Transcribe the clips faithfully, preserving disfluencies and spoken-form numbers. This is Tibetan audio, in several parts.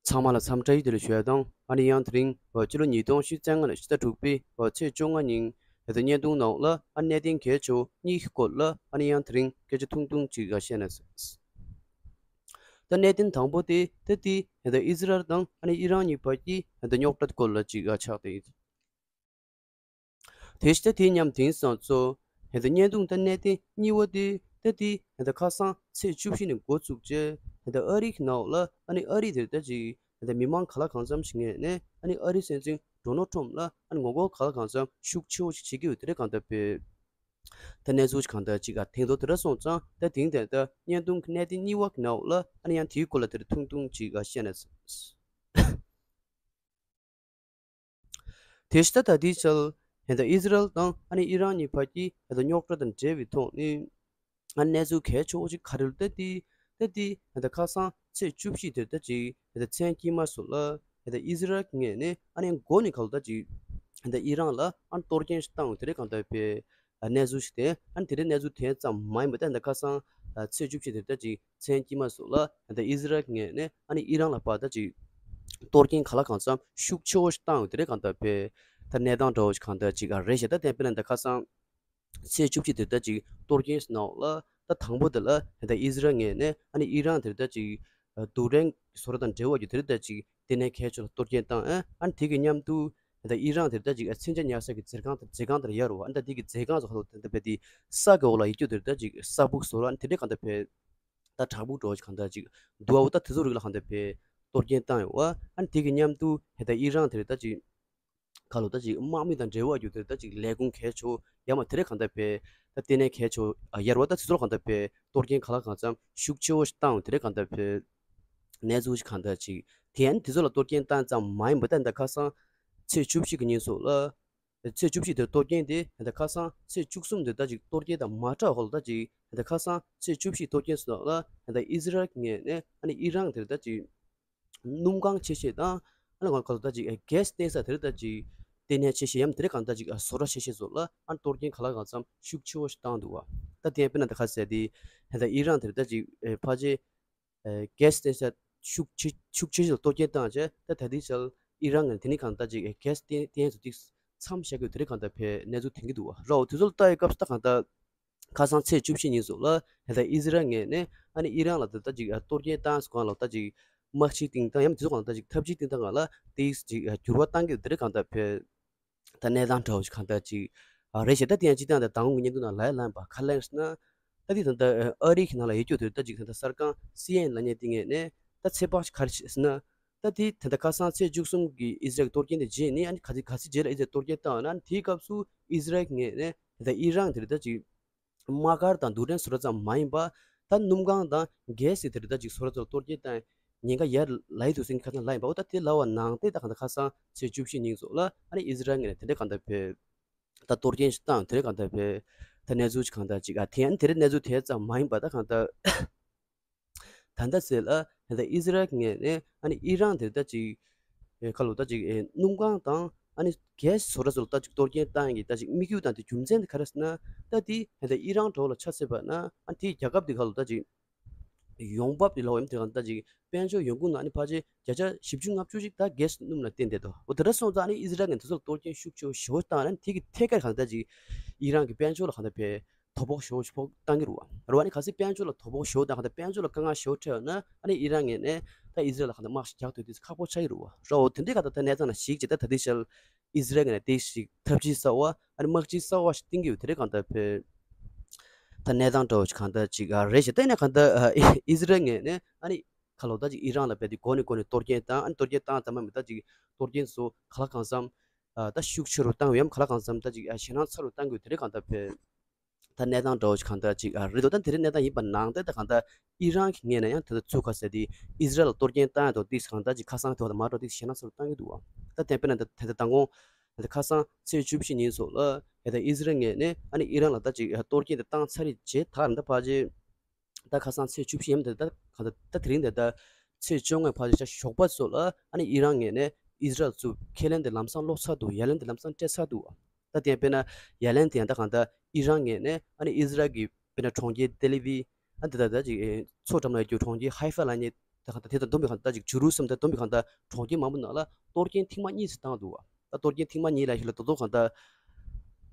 ཚང་མ་ལ་འཚམས་འདྲི་བདེ་ལེགས་ཞུ་ཡ་དང་། ཨ་ནི་ཡང་དེ་རིང་ཕྱི་ལོ་ཉིས་སྟོང་ཉི་ཤུ་རྩ་ལྔ་ལོའི་ཕྱི་ཟླ་དྲུག་པའི་ཚེས་བཅོ་ལྔ་ཉིན་ད་ལྟ་བརྙན་ཐུང་ནང་ལ་ཨ་གནད་དོན་གལ་ཆེ་བོ་གཉིས་ཀྱི་སྐོར་ལ་ཨ་ནི་ཡང་དེ་རིང་སྐད་ཆ་ཐུང་ཐུང་ཅིག་བཤད་ན། ད་གནད་དོན་དང་པོ་དེ་ད་ལྟའི་ད་ལྟ་ཨི་ཟི་རལ་དང་ཨ་ནི་ཨི་རན་གཉིས་བར་གྱི་ད་ལྟ་རྙོག་དྲ་སྐོར་ལ་ཅིག་ཆགས་ཏེ་ཡིན། དེ་བཞིན་ད་དེ་མཉམ་དེང་སང་ཚོ་ད་ལྟ་བརྙན་ཐུང་ད་གནད་དོན་གཉིས་པ་དེ་ད་ལྟའི་ད་ལྟ་ཁ་སང་ཚེས་བཅུ་བཞི་ནས་འགོ་བཙུགས་རྗེས་ད་ལྟ་ཨ་རི་གི་ནང་ལ་ཨ་ནི་ཨ་རི་དེར་ད་ཅིག་ད་ལྟ་མི་མང་ག་ལ་གང་འཚམ་ཞིག་ངོས་ནས་ཨ་ནི་ཨ་རི་སྲིད་འཛིན་ཌོ་ནལ་ཊམ་ལ་ཨ་ནི་ངོ་རྒོལ་ག་ལ་གང་འཚམ་ཤུགས་ཆེ་བོ་ཞིག་བྱེད་ཀྱི་ཡོད་དེ་རེད། གང་ལྟར་བས་ད་གནས་ཚུལ་ཞིག་གང་ལྟར་ཅིག་ཨ་ཐེངས་ཐོག་དེ་འདྲ་སོང་ཙང་ད་དེང་དེར་ད་བརྙན་ཐུང་གི་གནད་དོན་གཉིས་པ་གི་ནང་ལ་ཨ་ནི་ཡང་དེའི་སྐོར་ལ་དེར་ཐུང་ཐུང་ཅིག་ཨ་བཤད་ན། དེ་བཞིན་ད་ལྟའི་ཆར་ད་ལྟ་ཨི་ཟི་རལ་དང་ཨ་ནི་ཨི་རན་གཉིས་བར་གྱི་ད་ལྟ་རྙོག་དྲ་དང་འབྲེལ་བའི་ཐོག་ནས་ཨ་གནས་ཚུལ་གལ་ཆེ་བོ་ཞིག་ག་རེ་རེད། ད་ལྟའི་ད་ལྟའི་ད་ལྟ་ཁ་སང་ཚེས་བཅུ་བཞི་དེར་ད་ཅིག་ད་ལྟ་མཚན་དཀྱིལ་མ་སོགས་ལ་ད་ལྟ་ཨི་ཟི་རལ་གྱི་ངོས་ནས་ཨ་ནི་མགོ་ནས་ག་ལ་ད་ཅིག་ད་ལྟ་ཨི་རན་ལ་ཨ་ནི་གཏོར་སྐྱོན་ཞིག་བཏང་ཡོད་དེ་རེད། གང་ལྟར་བས་གནས་ཚུལ་ཞིག་དེ་ཨ་ནི་དེ་རིང་གནས་ཚུལ་དེ་ཙམ་མ་ཡིན་པ་ད་ད་ལྟ་ཁ་སང་ཚེས་བཅུ་བཞི་དེར་ད་ཅིག་མཚན་དཀྱིལ་མ་སོགས་ལ་ད་ལྟ་ཨི་ཟི་རལ་ངོས་ནས་ཨ་ནི་ཨི་རན་ལ་ཕར་ད་ཅིག་གཏོར་སྐྱོན་ག་ལ་གང་འཚམ་ཤུགས་ཆེ་བོ་ཞིག་བཏང་ཡོད་དེ་རེད། གང་ལྟར་བས་ད་གནས་སྟངས་འདྲ་བོ་ཞིག་གང་ལྟར་ཅིག་ཨ་རེད་ཤག་ད་དེ་དཔེར་ན་ད་ཁ་སང་ཚེས་བཅུ་བཞི་དེར་ད་ཅིག་གཏོར་སྐྱོན་ཟེར་ནའང་ལ་ད་དང་པོ་དེ་ལ་ད་ལྟ་ཨི་ཟི་རལ་ངོས་ནས་ཨ་ནི་ཨི་རན་དེར་ད་ཅིག་རྡུལ་ཕྲན་བཟོ་གྲྭ་དང་འབྲེལ་བ་ཡོད་དེ་རེད། ད་ཅིག་ལྟེ་གནས་གལ་ཆེ་ལ་གཏོར་སྐྱོན་བཏང་ཨ་ཨ་ནི་དེ་གི་མཉམ་དུ། ད་ལྟ་ཨི་རན་དེར་ད་ཅིག་མཚོན་ཆ་ཉར་ས་གི་མཛོད་ཁང་དང་མཛོད་ཁང་དེར་ཡར་རོ་ཨ་ནི་ད་དེ་གི་མཛོད་ཁང་ཚོ་ཧ་ལོ་ད་ལྟ་བས་དེ་ས་གི་འོག་ལ་ཡོད་རྒྱུ་དེར་ད་ཅིག་ས་སྦུག་བཟོ་ར་ཨ་ནི་དེ་འདྲས་གང་ལྟར་བས་ད་བྲག་ཕུག་འདྲ་བོ་ཞིག་གང་ལྟར་ཅིག་འདུག་ཨ། འོ་ད་དེ་ཚོ་རིགས་ལ་གང་ལྟར་བས་གཏོར་སྐྱོན་བཏང་ཡོད་ཨ་ཨ་ནི་དེ་གི་མཉམ་དུ་ད་ལྟ་ཨི་རན་དེར་ད་ཅིག་ཁ་ལོ་ད་ཅིག་དམག་མི་དང་འབྲེལ་བ་ཡོད་དེར་ད་ཅིག་ལས་ཁུངས་གལ་ཆེ་ཡང་མ་དེ་འདྲས་གང་ལྟར་བས་ད་ལྟེ་གནས་གལ་ཆེ་ཡར་བ་ད་དེ་ཚོ་ལ་གང་ལྟར་བས་གཏོར་སྐྱོན་ག་ལ་གང་འཚམ་ཤུགས་ཆེ་བོ་ཞིག་བཏང་ཡོད་དེ་འདྲས་གང་ལྟར་བས། གནས་ཚུལ་ཞིག་གང་ལྟར་ཅིག་དེ་ཡང་དེ་ཚོ་ལ་གཏོར་སྐྱོན་བཏང་ཙམ་མ་ཡིན་པར་ད་ད་ཁ་སང་ཚེས་བཅུ་བཞི་གི་ཉིན་སོགས་ལ། ཚེས་བཅུ་བཞི་དེར་གཏོར་སྐྱོན་དེ་ད་ཁ་སང་ཚེས་བཅུ་གསུམ་དེར་ད་ཅིག་གཏོར་སྐྱོན་དང་མ་འདྲ་བ་ལ་ད་ཅིག་ད་ཁ་སང་ཚེས་བཅུ་བཞི་གཏོར་སྐྱོན་སོགས་ལ་ད་ཨི་ཟི་རལ་ངོས་ནས་ཨ་ནི་ཨི་རན་དེར་ད་ཅིག་སྣུམ་གང་ཆེ་ཤོས་དང་ཨ་ནི་གང་ལྟར་ད་ཅིག་གྷེ་སི་བཏོན་ས་དེར་ད་ཅིག་ལྟེ་གནས་ཆེ་ཤོས་ཡང་དེར་གང་ལྟར་ཅིག་བཟོ་གྲྭ་ཆེ་ཤོས་སོགས་ལ་ཨ་ནི་གཏོར་སྐྱོན་ག་ལ་གང་འཚམ་ཤུགས་ཆེ་བོ་ཞིག་བཏང་འདུག་བ། ད་དེ་ཡང་དཔེར་ན་ད་ཁ་ཟེར་དེ་ད་ཨི་རན་དེར་ད་ཅིག་ཕལ་ཆེར། གྷེ་སི་བཏོན་ས་ཤུགས་ཆེ་ཤུགས་ཆེ་ཞིག་ལ་གཏོར་སྐྱོན་བཏང་བྱས་ད་ད་ལྟའི་ཆར་ཨི་རན་ངོས་དེ་ནི་གང་ལྟར་ཅིག་གྷེ་སི་བཏོན་བཏོན་ས་དེ་མཚམས་བཞག་གི་ཡོད་དེ་རེད། གང་ལྟར་བས་གནས་ཚུལ་ཐོན་གྱི་འདུག་བ། རོ་དེ་ཚོ་ལ་ལྟ་ཡི་སྐབས་སུ་ད་གང་ལྟར་ཁ་སང་ཚེས་བཅུ་བཞི་ཉིན་སོགས་ལ་ད་ཨི་ཟི་རལ་ངོས་ནས་ཨ་ནི་ཨི་རན་ལ་ད་ལྟ་ཅིག་གཏོར་སྐྱོན་བཏང་སོང་གང་ལ་ད་ཅིག་དམག་ཆས་བཏང་ཡང་དེ་ཚོ་གང་ལྟར་ཅིག་ཐབས་ཇུས་བཏང་གང་ལ་དེ་ཅིག་འགྱུར་བ་བཏང་གི་ཡོད་དེ་རེད། གང་ལྟར་བས། ད་གནས་སྟངས་འདྲ་བོ་ཞིག་གང་ལྟར་ཅིག་ཨ་རེད་ཤག་ད་དེ་ཡང་སྤྱིར་བཏང་ད་དང་པོ་གི་བརྙན་ཐུང་ནང་ལ་ཡ་ལན་པ་ག་རེ་ལན་ཟེར་ན། ད་དེ་ད་ལྟ་ཨ་རི་གི་ནང་ལ་ཡོད་རྒྱུ་དེ་ད་ཅིག་ད་ལྟ་གསར་ཁང་སི་ཨེན་ཨེན་ལབ་མཁན་དེ་ངོས་ནས་ད་ཚོད་དཔག་ཅིག་ག་རེ་བྱས་ཟེར་ན། ད་དེ་ད་ལྟ་ཁ་སང་ཚེས་བཅུ་གསུམ་གི་ཨི་ཟི་རལ་གྱི་གཏོར་སྐྱོན་དེ་རྗེས་ནས་ཨ་ནི་ག་ཚོད་ག་ཚོད་རྗེས་ལ་ཨི་ཟི་རལ་གཏོར་སྐྱོན་བཏང་ཡོད་ན་ཨ་ནི་དེའི་སྐབས་སུ་ཨི་ཟི་རལ་གྱི་ངོས་ནས་ད་ལྟ་ཨི་རན་དེ་ད་ཅིག་དམག་སྒར་དང་རྡུལ་ཕྲན་བཟོ་གྲྭ་ཙམ་མ་ཡིན་པ། ད་སྣུམ་གང་དང་གྷེ་སི་དེ་རེད་ད་ཅིག་བཟོ་གྲྭ་ཚོར་གཏོར་སྐྱོན་བཏང་ཉེན་ཁ་ཡར་ལ་ཡི་འདུག་ཟེར་ཁ་སང་ལབ་ཡིན་པ། འོ་ད་དེ་ལབ་པ་ནང་བསྟན་ད་གང་ལྟར་ཁ་སང་ཚེས་བཅུ་བཞི་ཉིན་སོགས་ལ་ཨ་ནི་ཨི་ཟི་རལ་ངོས་ནས་དེ་འདྲ་གང་ལྟར་བས་ད་གཏོར་སྐྱོན་ཞིག་བཏང་དེ་འདྲ་གང་ལྟར་བས་ད་གནས་ཚུལ་ཞིག་གང་ལྟར་ཅིག་ཨ་དེ་ཨ་ནི་དེ་རེད་གནས་ཚུལ་དེ་ཙམ་མ་ཡིན་པ་ད་གང་ལྟར། ད་ལྟ་ཟེར་ལ་ད་ལྟ་ཨི་ཟི་རལ་ངོས་ནས་ཨ་ནི་ཨི་རན་དེ་ད་ཅིག་ཨེ་ཁ་ལོ་ད་ཅིག་ཨེ་སྣུམ་གང་དང་ཨ་ནི་གྷེ་སི་བཟོ་གྲྭ་ཚོ་ལ་ད་ཅིག་གཏོར་སྐྱོན་བཏང་གི་ད་ཅིག་དམིགས་ཡུལ་དང་དེ་རྒྱུ་མཚན་དེ་ག་རེ་ཟེར་ན། ད་དེ་ད་ལྟ་ཨི་རན་འགྲོ་ལ་ཆ་བཞག་པ་ན་ཨ་དེའི་རྒྱལ་ཁབ་དེ་ཁ་ལོ་ད་ཅིག་ཡོང་འབབ་དེ་ལ་འོ་ཡམ་དེ་གང་ད་ཅིག་དཔལ་འབྱོར་ཡོང་ཁུངས་ནང་ཨ་ནི་ཕལ་ཆེར་བརྒྱ་ཆ་བཞི་བཅུ་ལྔ་བཅུ་ཅིག་ད་གྷེ་སི་སྣུམ་ལ་བརྟེན་བསྡད་དོ། འོ་དེ་འདྲ་སོང་ཙང་ཨ་ནི་ཨི་ཟི་རལ་ངོས་དེ་ཚོ་ལ་གཏོར་སྐྱོན་ཤུགས་ཆེ་བོ་ཞེ་པོ་བཏང་ན་དེ་གི་ཐད་ཀར་གང་ད་ཅིག་ཨི་རན་གྱི་དཔལ་འབྱོར་ལ་གང་ད་ཕེ། དོ་ཕོག་ཞེ་པོ་ཞིག་ཕོག་བཏང་གི་རེད་བ། རེད་བ། ཨ་ནི་གལ་སྲིད་དཔལ་འབྱོར་ལ་དོ་ཕོག་ཞེ་པོ་དང་གང་ལྟར་དཔལ་འབྱོར་ལ་དཀའ་ངལ་ཞེ་པོ་འཕྲད་ཡོད་ན་ཨ་ནི་ཨི་རན་ངོས་ནས་ད་ཨི་ཟི་རལ་ལ་གང་ལྟར་དམག་ཞིག་རྒྱག་ཐུབ་དུས་ཁག་པོ་ཆགས་ཀྱི་རེད་བ། རེད་བ། དེ་འདྲའི་གང་ལྟར་ད་གནས་སྟངས་ལ་གཞིགས་བྱས་ད་ད་ལྟའི་ཆར་ཨི་ཟི་རལ་ངོས་ནས་དེ་ཞིག་ཐབས་ཇུས་གསར་བ་ཨ་ནི་དམག་ཇུས་གསར་བ་ཞིག་བཏིང་གི་ཡོད། དེ་འདྲའི་གང་ལྟར་བོད་ད་གནས་སྟངས་འདྲ་བོ་ཞིག་གང་ལྟར་ཅིག་ཨ་རེད་ཞེ་ད་ཡིན་ན་གང་ལྟར་ཨ་ཨི་ཟི་རལ་ངོས་ནས་ཨ་ནི་ཁ་ལོ་ད་ཅིག་ཨི་རན་ལ་རྦད་དེ་འགོ་ནས་འགོ་ནས་གཏོར་སྐྱོན་བཏང་ཨ་ནི་གཏོར་སྐྱོན་བཏང་ཙམ་མ་མི་ད་ཅིག་གཏོར་སྐྱོན་ཚོ་ག་ལ་གང་འཚམ་ཨ་ད་ཤུགས་ཆེ་རུ་བཏང་ཡོད་ཡམ་ག་ལ་གང་འཚམ་ད་ཅིག་ཨ་ཞེད་སྣང་ཚ་རུ་བཏང་དགོས། དེ་འདྲའི་གང་ལྟར་བོད། ད་གནས་སྟངས་འདྲ་བོ་ཞིག་གང་ལྟར་ཅིག་ཨ་རེད་འདུག་ད་དེ་རིང་གནས་སྟངས་ཡིན་པ་ནང་བསྟན་ད་གང་ལྟར་ཨི་རན་གྱི་ངོས་ནས་ཡང་ད་ལྟ་ཚུར་ཁ་གསལ་དེ་ཨི་ཟི་རལ་ལ་གཏོར་སྐྱོན་བཏང་ཡ་དང་དེ་གང་ལྟར་ཅིག་ཁ་སང་དེ་བ་དང་མ་འགྲོ་དེ་ཞེད་སྣང་ཚ་རུ་བཏང་གི་འདུག་ད་དེ་དཔེར་ན་ད་ད་ལྟ་མདང་དགོང་ད་ལྟ་ཁ་སང་ཚེས་བཅུ་བཞི་ཉིན་སོགས་ལ་ད་ལྟ་ཨི་ཟི་རལ་ངོས་ནས་ཨ་ནི་ཨི་རན་ལ་ད་ཅིག་གཏོར་སྐྱོན་དེ་བཏང་ཚར་རེད་བྱས་ད་ད་ཕལ་ཆེར་ད་ཁ་སང་ཚེས་བཅུ་བཞི་ཡིན་ད་ད་གང་ལྟར་ད་དེ་རིང་ད་ལྟ་ཚེས་བཅོ་ལྔ་ཕལ་ཆེར་ཞོགས་པ་སོགས་ལ་ཨ་ནི་ཨི་རན་ངོས་ནས་ཨི་ཟི་རལ་ཚུར་ཁས་ལེན་དེ་ལམ་སང་སློག་ཚར་འདུག་ཡ་ལན་དེ་ལམ་སང་སྤྲད་ཚར་འདུག་ད་དེ་ཡང་དཔེར་ན་ཡ་ལན་དེ་ཡང་ད་གང་ལྟར་ཨི་རན་ངོས་ནས་ཨ་ནི་ཨི་ཟི་རལ་གྱི་དཔེར་ན་གྲོང་ཁྱེར་ཏེ་ལི་བི་ཨ་འདི་ད་ད་ཅིག་མཚོ་འགྲམ་ལ་ཡོད་རྒྱུ་གྲོང་ཁྱེར་ཧའི་ཧྥ་ལབ་མཁན་དེ་ གང་ལྟར་དེ་དང་བསྡོམས་པའི་གང་ལྟར་ཅིག་ཇུ་རུ་སམ་དང་བསྡོམས་པའི་གང་ལྟར་གྲོང་ཁྱེར་མང་པོ་ནང་ལ་གཏོར་སྐྱོན་ཐེངས་མ་གཉིས་ཙམ་བཏང་འདུག་བ། ད་གཏོར་སྐྱོན་ཐེངས་མ་གཉིས་ལ་ཞིག་ལ་ད་དུང་གང་ལྟར་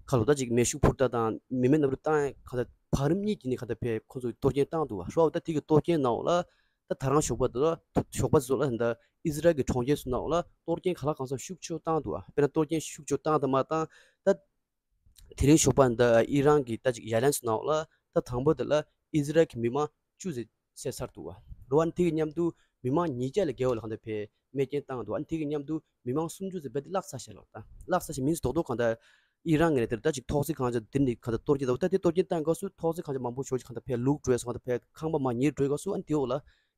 ཁ་ལོ་ད་ཅིག་མེ་ཤུགས་འཕུར་མདའ་དང་མི་མེད་གནམ་གྲུ་བཏང་ཡ་གང་ལྟར་བར་རིམ་གཉིས་ཀྱི་ནས་གང་ལྟར་ཕེ་ཁོ་ཚོ་གཏོར་སྐྱོན་བཏང་འདུག་བ། རོ་ད་དེ་གི་གཏོར་སྐྱོན་ནང་ལ་ད་ད་རང་ཞོགས་པ་དེ་ལ་ཞོགས་པ་ཚོ་ལ་ད་ཨི་ཟི་རལ་གྱི་གྲོང་ཁྱེར་ཚོ་ནང་ལ་གཏོར་སྐྱོན་ག་ལ་གང་འཚམ་ཤུགས་ཆེ་བཏང་འདུག་བ། དཔེར་ན་གཏོར་སྐྱོན་ཤུགས་ཆེ་བཏང་དང་མ་བཏང་ད། དེ་རིང་ཞོགས་པ་འདི་ཨི་རན་གྱི་ད་ཅིག་ཡ་ལན་སུ་ནང་ལ་ད་དང་པོ་དེ་ལ་ཨི་ཟི་རལ་གྱི་མི་མང་བཅུ་ཙམ་བསད་ཚར་འདུག་བ། རོ་ཨ་ནི་དེ་གི་མཉམ་དུ་མི་མང་ཉིས་བརྒྱ་ལས་བརྒལ་བ་ལ་གང་ལྟར་ཕེ་རྨས་སྐྱོན་བཏང་འདུག་ཨ་ནི་དེ་གི་མཉམ་དུ་མི་མང་སུམ་ཅུ་ཙམ་རྦད་དེ་བརླག་ཚར་ཤག་ལ། ད་བརླག་ཚར་ཤག་མིན་ཙམ་རྡོག་རྡོག་གང་ལྟར་ཨི་རན་ངོས་ནས་དེར་ད་ཅིག་ཐོག་བརྩེགས་ཁང་ཆ་འདི་ནས་གང་ལྟར་གཏོར་སྐྱོན་དང་ད་དེ་གཏོར་སྐྱོན་བཏང་སྐབས་སུ་ཐོག་བརྩེགས་ཁང་ཆ་མང་པོ་ཞེ་པོ་ཅིག་གང་ལྟར་ཕེ་ལུག་འགྲོ་ཡ་སོང་། གང་ལྟར་ཕེ་ཁང་པ་མར་ཉིལ་འགྲོ་ཡ་སྐབས་སུ་ཨ་ནི་དེ་འོག་ལ།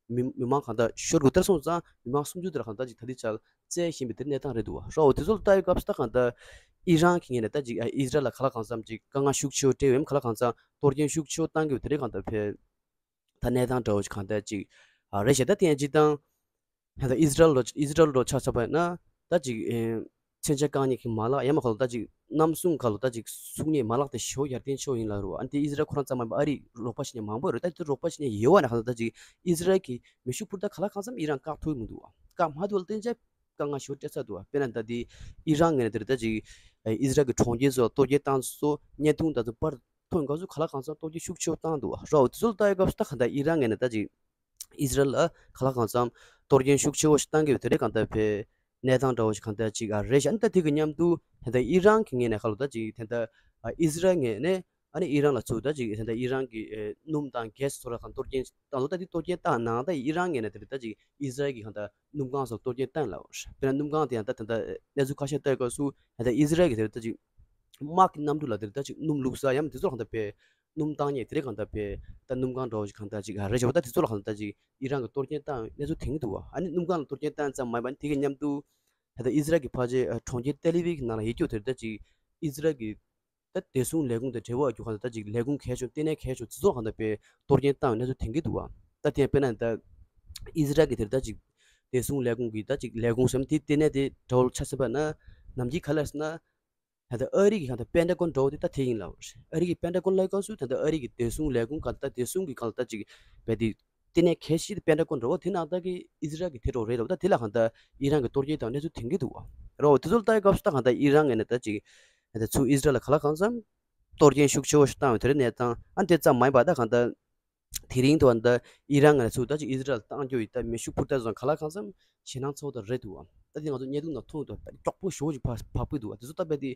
མི་མི་མང་གང་ལྟར་ཤོར་དགོས་དེར་སོང་ཙང་མི་མང་སུམ་ཅུ་དེར་གང་ལྟར་ཅིག་ད་ལྟའི་ཆར་བཙལ་བཞིན་པའི་དེར་གནས་སྟངས་རེད་འདུག་བ། རོ་དེ་ཚོ་ལ་ལྟ་བའི་སྐབས་སུ་ད་གང་ལྟར་ཨི་རན་གྱི་ངོས་ནས་ད་ཅིག་ཨི་ཟི་རལ་ལ་ག་ལ་གང་འཚམ་ཅིག་དཀའ་ངལ་ཤུགས་ཆེ་བོ་སྤྲད་འོས་ག་ལ་གང་འཚམ་གཏོར་སྐྱོན་ཤུགས་ཆེ་བོ་བཏང་གི་ཡོད་དེ་རེད། གང་ལྟར་ཕེ་ད་གནས་སྟངས་འདྲ་བོ་ཞིག་གང་ལྟར་ཅིག་ཨ་རེད་ཤག་ད་དེ་ཡང་སྤྱིར་བཏང་ད་ལྟ་ཨི་ཟི་རལ་ལོ་ཨི་ཟི་རལ་ལོ་ཆ་བཞག་པ་ཡིན་ན་ད་ཅིག་ཨེ། མཚོན་ཆ་བཀག་ཉར་གྱི་མ་ལག་ཡང་མ་ག་ལ་ད་ཅིག་གནམ་སྲུང་ག་ལ་ད་ཅིག་སྲུང་ཉེས་མ་ལག་དེ་ཞེ་པོ་ཡར་ཐོན་ཆེ་བོ་ཡིན་ལ་རུ། ཨ་ནི་དེ་ཨི་ཟི་རལ་ཁོ་རང་ཙམ་མ་ཡིན་པར་ཨ་རིས་རོགས་པ་བྱེད་མཁན་མང་པོ་རེད། ད་དེ་རོགས་པ་བྱེད་མཁན་ཡོད་པ་ན་ག་ལ་ད་ཅིག་ཨི་ཟི་རལ་གྱི་མེ་ཤུགས་འཕུར་མདའ་ག་ལ་གང་འཚམ་ཨི་རན་བཀག་ཐུབ་མི་འདུག་བ། བཀག་མ་ཐུབ་ལ་བརྟེན་བྱས་དཀའ་ངལ་ཞེ་པོ་སྤྲད་ཚར་འདུག་བ། དཔེར་ན་ད་དེ་ཨི་རན་ངོས་ནས་དེར་ད་ཅིག་ཨི་ཟི་རལ་གྱི་གྲོང་ཁྱེར་ཚོ་གཏོར་སྐྱོན་བཏང་ཚོ་བརྙན་ཐུང་ད་ཚོ་པར་ཐོན་སྐབས་སུ་ག་ལ་གང་འཚམ་གཏོར་སྐྱོན་ཤུགས་ཆེ་བོ་བཏང་འདུག་བ། རོ་དེ་ཚོ་ལ་ལྟ་བའི་སྐབས་སུ་ད་ག་ད་ཨི་རན་ངོས་ནས་ད་ཅིག་ཨི་ཟི་རལ་ལ་ག་ལ་གང་འཚམ་གཏོར་སྐྱོན་ཤུགས་ཆེ་བོ་ཞིག་བཏང་གི་ཡོད་དེ་རེད། གང་ལྟར་ཕེ་གནས་སྟངས་འདྲ་བོ་ཞིག་གང་ལྟར་ཅིག་ཨ་རེད་ཤག་ཨ་ནི་ད་དེ་གི་མཉམ་དུ་དེ་ལྟར་ཨི་རན་གྱི་ངོས་ནས་ག་ལ་ད་ཅིག་དེ་ལྟར་ཨི་ཟི་རལ་ངོས་ནས་ཨ་ནི་ཨི་རན་ལ་ཚུར་ད་ཅིག་དེ་ལྟར་ཨི་རན་གྱི་ཨེ་སྣུམ་དང་གྷེ་སི་ཚོ་ལ་གང་གཏོར་སྐྱོན་བཏང་འདུག་ད་དེ་གཏོར་སྐྱོན་བཏང་ནའང་ད་ཨི་རན་ངོས་ནས་དེ་ལྟར་ད་ཅིག་ཨི་ཟི་རལ་གྱི་གང་ལྟར་སྣུམ་ཁང་སོགས་གཏོར་སྐྱོན་བཏང་ལ། དཔེར་ན་སྣུམ་ཁང་དེ་ཡང་ད་དེ་ལྟར་གནས་ཚུལ་ཁ་ཤས་ལྟ་བའི་སྐབས་སུ་དེ་ལྟར་ཨི་ཟི་རལ་གྱི་དེ་ལྟར་ད་ཅིག་དམག་གི་གནམ་གྲུ་ལ་དེར་ད་ཅིག་སྣུམ་བླུགས་ས་ཡང་དེ་ཚོ་ལ་གང་ལྟར་ཕེ་སྣུམ་བཏང་མཁན་དེ་རིགས་གང་ལྟར་ཕེ་ད་སྣུམ་ཁང་འདྲ་བོ་ཞིག་གང་ལྟར་ཅིག་ཨ་རེད་བྱས་པ། ད་དེ་ཚོ་ལ་གང་ལྟར་ཅིག་ཨི་རན་གྱི་གཏོར་སྐྱོན་བཏང་གནས་ཚུལ་ཐོན་གྱི་འདུག་བ། ཨ་ནི་སྣུམ་ཁང་ལ་གཏོར་སྐྱོན་བཏང་ཙམ་མ་ཡིན་པར་དེ་གི་མཉམ་དུ་ད་ལྟ་ཨི་ཟི་རལ་གྱི་ཕལ་ཆེར་གྲོང་ཁྱེར་ཏེལ་ཨ་བིབ་གི་ནང་ལ་ཡོད་རྒྱུ་དེར་ད་ཅིག་ཨི་ཟི་རལ་གྱི་ད་བདེ་སྲུང་ལས་ཁུངས་དང་འབྲེལ་བ་ཡོད་རྒྱུ་གང་ལྟར་ད་ཅིག་ལས་ཁུངས་གལ་ཆེ་ལྟེ་གནས་གལ་ཆེ་དེ་ཚོ་ལ་གང་ལྟར་ཕེ་གཏོར་སྐྱོན་བཏང་གནས་ཚུལ་ཐོན་གྱི་འདུག་བ། ད་དེ་ཡང་དཔེར་ན་ད་ཨི་ཟི་རལ་གྱི་དེར་ད་ཅིག་བདེ་སྲུང་ལས་ཁུངས་ཀྱི་ད་ཅིག་ལས་ཁུངས་སམ་དེ་ལྟེ་གནས་དེ་འདྲ་བོ་ཆ་བཞག་པ་ན་ནམ་རྒྱུན་ག་ལ་ཟེར་ན། ད་ལྟ་ཨ་རི་གི་གང་ལྟར་པེན་ཊ་གོན་འདྲ་བོ་དེ་ད་དེ་ཡིན་ལབ། ཨ་རི་གི་པེན་ཊ་གོན་ལབ་སྐབས་སུ་ད་ལྟ་ཨ་རི་གི་བདེ་སྲུང་ལས་ཁུངས་གང་ལྟར་བདེ་སྲུང་གི་གང་ལྟར་ཅིག་བས་དེ་ལྟེ་གནས་གལ་ཆེ་དེ་པེན་ཊ་གོན་འདྲ་བོ་དེ་ནང་ལྟར་གི་ཨི་ཟི་རལ་གི་དེ་འདྲ་བོ་རེད་ལབ། ད་དེ་ལ་གང་ལྟར་ཨི་རན་གི་གཏོར་སྐྱོན་བཏང་གནས་ཚུལ་ཐོན་གྱི་འདུག་བ། རོ་དེ་ཚོ་ལ་ལྟ་བའི་སྐབས་སུ་ད་གང་ལྟར་ཨི་རན་ངོས་ནས་ད་ཅིག་ད་ལྟ་ཚུར་ཨི་ཟི་རལ་ལ་ག་ལ་གང་འཚམ་གཏོར་སྐྱོན་ཤུགས་ཆེ་བོ་ཞིག་བཏང་བའི་དེ་རིང་གནས་སྟངས་ཨ་དེ་ཙམ་མ་ཡིན་པ་ད་གང་ལྟར། དེ་རིང་དུ་བ་འདི་ཨི་རན་ངོས་ནས་ཚུར་ད་ཅིག་ཨི་ཟི་རལ་བཏང་རྒྱུ་ཡི་ད་མེ་ཤུགས་འཕུར་མདའ་བཟོ་ག་ལ་གང་འཚམ་ཞེད་སྣང་ཚ་བོ་དང་རེད་འདུག་བ། ད་དེ་ང་ཚོ་བརྙན་ཐུང་ནང་མཐོང་འདུག་ད་མགྱོགས་པོ་ཞེ་པོ་ཞིག་བབས་བབས་ཀྱི་འདུག་བ། དེ་ཚོ་ད་རྦད་དེ་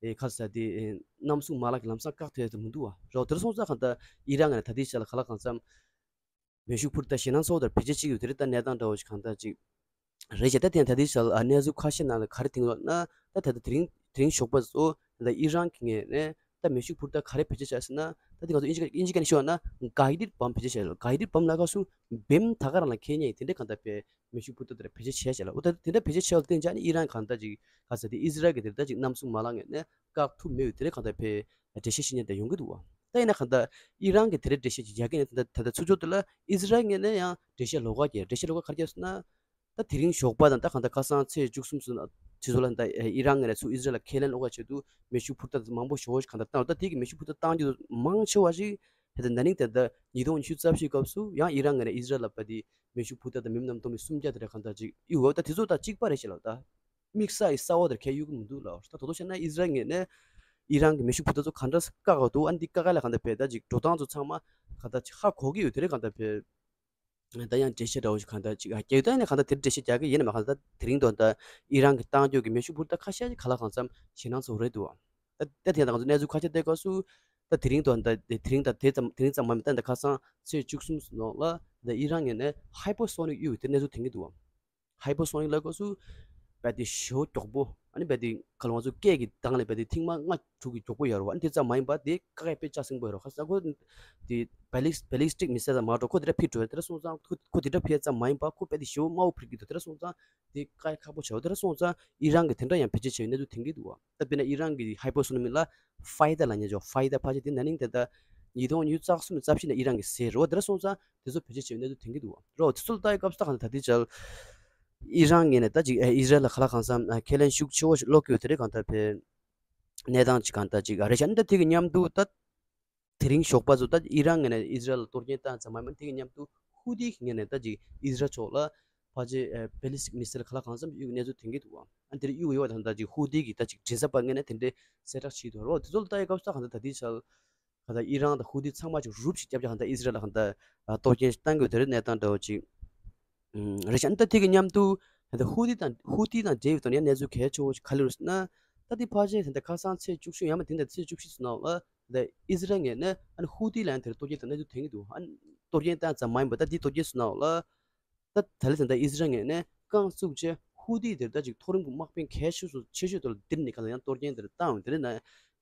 ཨེ་ག་རེ་ཟེར་དེ་ཨེ་གནམ་སྲུང་མ་ལག་གི་ལམ་སང་བཀག་ཐུབ་ཡ་དེ་མི་འདུག་བ། རོ་དེར་སོང་ཙང་གང་ལྟར་ཨི་རན་ངོས་ནས་ད་ལྟའི་ཆ་ལ་ག་ལ་གང་འཚམ་མེ་ཤུགས་འཕུར་མདའ་ཞེད་སྣང་ཚ་བོ་དང་བེད་སྤྱོད་བྱེད་ཀྱི་ཡོད་དེ་རེད། ད་གནས་སྟངས་འདྲ་བོ་ཞིག་གང་ལྟར་ཅིག་རེད་བྱས། ད་དེ་ད་ལྟའི་ཆར་ཨ་གནས་ཚུལ་ཁ་ཤས་ནང་ལ་ག་རེ་ཐོན་ཡོད་ན། ད་ད་ལྟ་དེ་རིང་དེ་རིང་ཞོགས་པ་ཚོ་ད་ལྟ་ཨི་རན་གྱི་ངོས་ནས་ད་མེ་ཤུགས་འཕུར་མདའ་ག་རེ་བེད་སྤྱོད་བྱས་ཟེར་ན། ད་དེ་ང་ཚོ་ཨིན་ཇི་ཨིན་ཇི་སྐད་ནས་ཤོད་ན་གའི་ཌེཌ་བམ་བེད་སྤྱོད་བྱས་ལ། གའི་ཌེཌ་བམ་ལབ་སྐབས་སུ་བེམ་ད་ག་རང་ལ་འཁེལ་ཉེན་དེ་འདྲ་གང་ལྟར་བས་མེ་ཤུགས་འཕུར་མདའ་དེ་འདྲ་བེད་སྤྱོད་བྱས་བྱས་ལ། འོ་ད་དེ་འདྲ་བེད་སྤྱོད་བྱས་ལ་བརྟེན་བྱས་ཨ་ནི་ཨི་རན་གང་ལྟར་ཅིག་ག་ཟེར་དེ་ཨི་ཟི་རལ་གྱི་དེ་ད་ཅིག་གནམ་སྲུང་མ་ལག་ངོས་ནས་བཀག་ཐུབ་མེད་པའི་དེ་འདྲ་གང་ལྟར་བས་འགྲེལ་བཤད་བྱེད་ཉེན་དེ་ཡོང་གི་འདུག་བ། ད་ཡིན་ན་གང་ལྟར་ཨི་རན་གྱི་དེ་འདྲ་འགྲེལ་བཤད་ཅིག་རྒྱག་གི་ནས་ད་ལྟ་ད་ལྟ་ཚུར་ཕྱོགས་དེ་ལ་ཨི་ཟི་རལ་ངོས་ནས་ཡང་འགྲེལ་བཤད་ལོགས་ཀ་རྒྱག་འགྲེལ་བཤད་ལོགས་ཀ་ག་རེ་རྒྱག་ཟེར་ན། ད་དེ་རིང་ཞོགས་པ་དང་ད་གང་ལྟར་ཁ་སང་ཚེས་བཅུ་གསུམ་ཚོ་ན་དེ་ཚོ་ལ་ད་ཨི་རན་ངོས་ནས་ཚུར་ཨི་ཟི་རལ་ལ་ཁས་ལེན་ལོགས་ཀ་ཆེད་དུ་མེ་ཤུགས་འཕུར་མདའ་མང་པོ་ཞེ་པོ་ཞིག་གང་ལྟར་བཏང་། ད་དེ་གི་མེ་ཤུགས་འཕུར་མདའ་བཏང་རྒྱུ་མང་ཆེ་བ་ཞིག་ཧེ་ད་ན་ནིང་དེ་ད་ཉིས་སྟོང་ཉི་ཤུ་རྩ་བཞིའི་སྐབས་སུ་ཡང་ཨི་རན་ངོས་ནས་ཨི་ཟི་རལ་ལ་བ་དེ་མེ་ཤུགས་འཕུར་མདའ་དང་མི་མང་གཏོང་མི་སུམ་བརྒྱ་དེ་འདྲ་གང་ལྟར་ཅིག་གཡུགས་ཡོད། ད་དེ་ཚོ་ད་གཅིག་པ་རེད་ཤག་ལ། ད་དམིགས་བསལ་གྱི་གསར་པ་དེ་གས་གཡུགས་གི་མི་འདུག་ལ། ད་དོ་དོ་བྱས་ན་ཨི་ཟི་རལ་ངོས་ནས་ཨི་རན་གྱི་མེ་ཤུགས་འཕུར་མདའ་ཚོ་ག་འདྲ་བཀག་གི་འདུག་ཨ་འདི་བཀག་ག་ལ་གང་ལྟར་བས་ད་ཅིག་འགྲོ་སྟངས་ཚོ་ཚང་མ་གང་ལྟར་ཅིག་ཧ་གོ་གི་ཡོད། དེ་རེད་གང་ལྟར་བས། ད་ཡང་འགྲེལ་བཤད་འདྲ་བོ་ཞིག་གང་ལྟར་ཅིག་ཨ་རྒྱག་ཡོད། ད་ནི་གང་ལྟར་དེར་འགྲེལ་བཤད་རྒྱག་གི་ཡིན་ན་མ་གང་ལྟར་དེ་རིང་དུ་ད་ཨི་རན་གྱི་བཏང་རྒྱུ་གི་མེ་ཤུགས་འཕུར་མདའ་ཁ་ཤས་ཅིག་ག་ལ་གང་འཚམ་ཞེད་སྣང་ཚ་བོ་རེད་འདུག་ད་ལྟ་དེ་ཡང་ད་ང་ཚོ་གནས་ཚུལ་ཁ་ཤས་བལྟས་སྐབས་སུ་ད་དེ་རིང་དུ་ད་དེ་དེ་རིང་ད་དེ་ཙམ་དེ་རིང་ཙམ་མ་མི་ད་ད་ཁ་སང་ཚེས་བཅུ་གསུམ་ནང་ལ་ད་ཨི་རན་ངོས་ནས་ཧའི་པར་སོ་ནིག་གཡུགས་དེ་གནས་ཚུལ་ཐོན་གྱི་འདུག་ཧའི་པར་སོ་ནིག་ལབ་སྐབས་སུ་རྦད་དེ་ཞེ་པོ་མགྱོགས་པོ། ཨ་ནི་རྦད་དེ་ཁ་ལོ་ང་ཚོ་སྐད་ཀྱི་གདངས་ལས་རྦད་དེ་ཐེངས་མ་ལྔ་དྲུག་གི་མགྱོགས་པོ་ཡོད་རེད་བ། ཨ་ནི་དེ་ཙམ་མ་ཡིན་པ་དེ་བཀག་ཡ་དཔེ་ཆ་སྲིང་པོ་ཡོད་རེད། ཁ་སང་ཁོ་དེ་བེ་ལིག་བེ་ལིག་སི་ཊིག་མི་སེལ་ཙམ་མ་འགྲོ་ཁོ་དེ་འདྲ་ཕུད་འགྲོ་ཡ་དེ་འདྲ་སོང་ཙང་ཁོ་ཁོ་དེ་འདྲ་ཕུད་ཡ་ཙམ་མ་ཡིན་པ་ཁོ་རྦད་དེ་ཞེ་པོ་དམའ་བོ་ཕུད་ཀྱི་འདུག་དེ་འདྲ་སོང་ཙང་དེ་བཀག་ཡ་ཁག་པོ་ཆེ་བ། དེ་འདྲ་སོང་ཙང་ཨི་རན་གྱི་དེ་འདྲ་ཡང་བེད་སྤྱོད་བྱས་པའི་གནས་ཚུལ་ཐོན་གྱི་འདུག་བ། ད་དཔེར་ན་ཨི་རན་གྱི་ཧའི་པར་སོ་ནིག་མིན་ལ་ཕའི་ཏར་ལབ་མཁན་ཅིག་ཕའི་ཏར་ཕལ་ཆེར་དེ་ན་ནིང་དེ་ད་ཉིས་སྟོང་ཉི་ཤུ་རྩ་གསུམ་རྩ་བཞི་ནས་ཨི་རན་གྱིས་བཟས་རེད་བ། དེ་འདྲ་སོང་ཙང་དེ་ཚོ་བེད་སྤྱོད་བྱས་པའི་གནས་ཚུལ་ཐོན་གྱི་འདུག་བ། རོ་དེ་ཚོ་ལ་ལྟ་ཡི་སྐབས་སུ་ད་གང་ལྟར་ད་ལྟའི་ཆར་ཨི་རན་ངོས་ནས་ད་ཅིག་ཨི་ཟི་རལ་ལ་ག་ལ་གང་འཚམ་ཁས་ལེན་ཤུགས་ཆེ་བོ་ཞིག་སློག་གི་ཡོད། དེ་རེད་གང་ལྟར་བས་གནས་སྟངས་ཅིག་གང་ལྟར་ཅིག་ཨ་རེད་ཤག་ནི་ད་དེ་གི་མཉམ་དུ་ད་དེ་རིང་ཞོགས་པ་ཚོ་ད་ཨི་རན་ངོས་ནས་ཨི་ཟི་རལ་ལ་གཏོར་སྐྱོན་བཏང་ཙམ་མ་ཡིན་པར་དེ་གི་མཉམ་དུ་ ཧུ་ཏི་གི་ངོས་ནས་ད་ཅིག་ཨི་སི་རལ་ཕྱོགས་ལ་ཕལ་ཆེར་ཨ་ballistic missile ག་ལ་གང་འཚམ་གཡུག་གནས་ཚུལ་ཐོན་གྱི་འདུག་བ། ཨ་དེ་རིང་གཡུག་ཡོད་པ་དང་ད་ཅིག་ཧུ་ཏི་གི་ད་ཅིག་མགྲིན་ཚབ་པ་ངོས་ནས་དེ་འདྲའི་གསལ་བསྒྲགས་བྱས་འདུག་རོ། དེ་ཚོ་ལ་ལྟ་ཡི་སྐབས་སུ་ད་གང་ལྟར་ད་ལྟའི་ཆར་གང་ལྟར་ཨི་རན་དང་ཧུ་ཏི་ཚང་མ་ཅིག་རུབ་ཞིག་བརྒྱབ་ཀྱང་གང་ལྟར་ཨི་སི་རལ་ལ་གང་ལྟར་ཨ་གཏོར་སྐྱོན་ཞིག་བཏང་དགོས་དེ་རེད། གནས་སྟངས་འདྲ་བོ་ཅིག་ཨུམ་རེད་ཤག་ཨ་ནི་ད་དེ་གི་མཉམ་དུ་ད་ལྟ་ཧུ་ཏི་དང་ཧུ་ཏི་དང་འབྲེལ་བའི་ཐོག་ནས་གནས་ཚུལ་གལ་ཆེ་བོ་ཞིག་ག་རེ་རེད་ཟེར་ན། ད་དེ་ཕལ་ཆེར་ད་ལྟ་ཁ་སང་ཚེས་བཅུ་བཞི་ཡང་མ་དེ་འདྲ་ཚེས་བཅུ་བཞི་ཚོ་ནང་ལ་ད་ལྟ་ཨི་སི་རལ་ངོས་ནས་ཨ་ནི་ཧུ་ཏི་ལ་ཡང་དེར་གཏོར་སྐྱོན་དང་གནས་ཚུལ་ཐོན་གྱི་འདུག་ཨ་ནི་གཏོར་སྐྱོན་བཏང་ཙམ་མ་ཡིན་པར་ད་དེ་གཏོར་སྐྱོན་ཚོ་ནང་ལ། ད་ད་ལྟ་ད་ལྟ་ཨི་སི་རལ་ངོས་ནས་རྐང་བཙུགས་རྗེས་ཧུ་ཏི་དེར་ད་ཅིག་མཐོ་རིམ་གྱི་དམག་དཔོན་གལ་ཆེ་ཤོས་ཆེ་ཤོས་དེ་ལ་འདིར་ནས་གང་ལ་ཡང་གཏོར་སྐྱོན་དེར་བཏང་དེ་རེད་ན།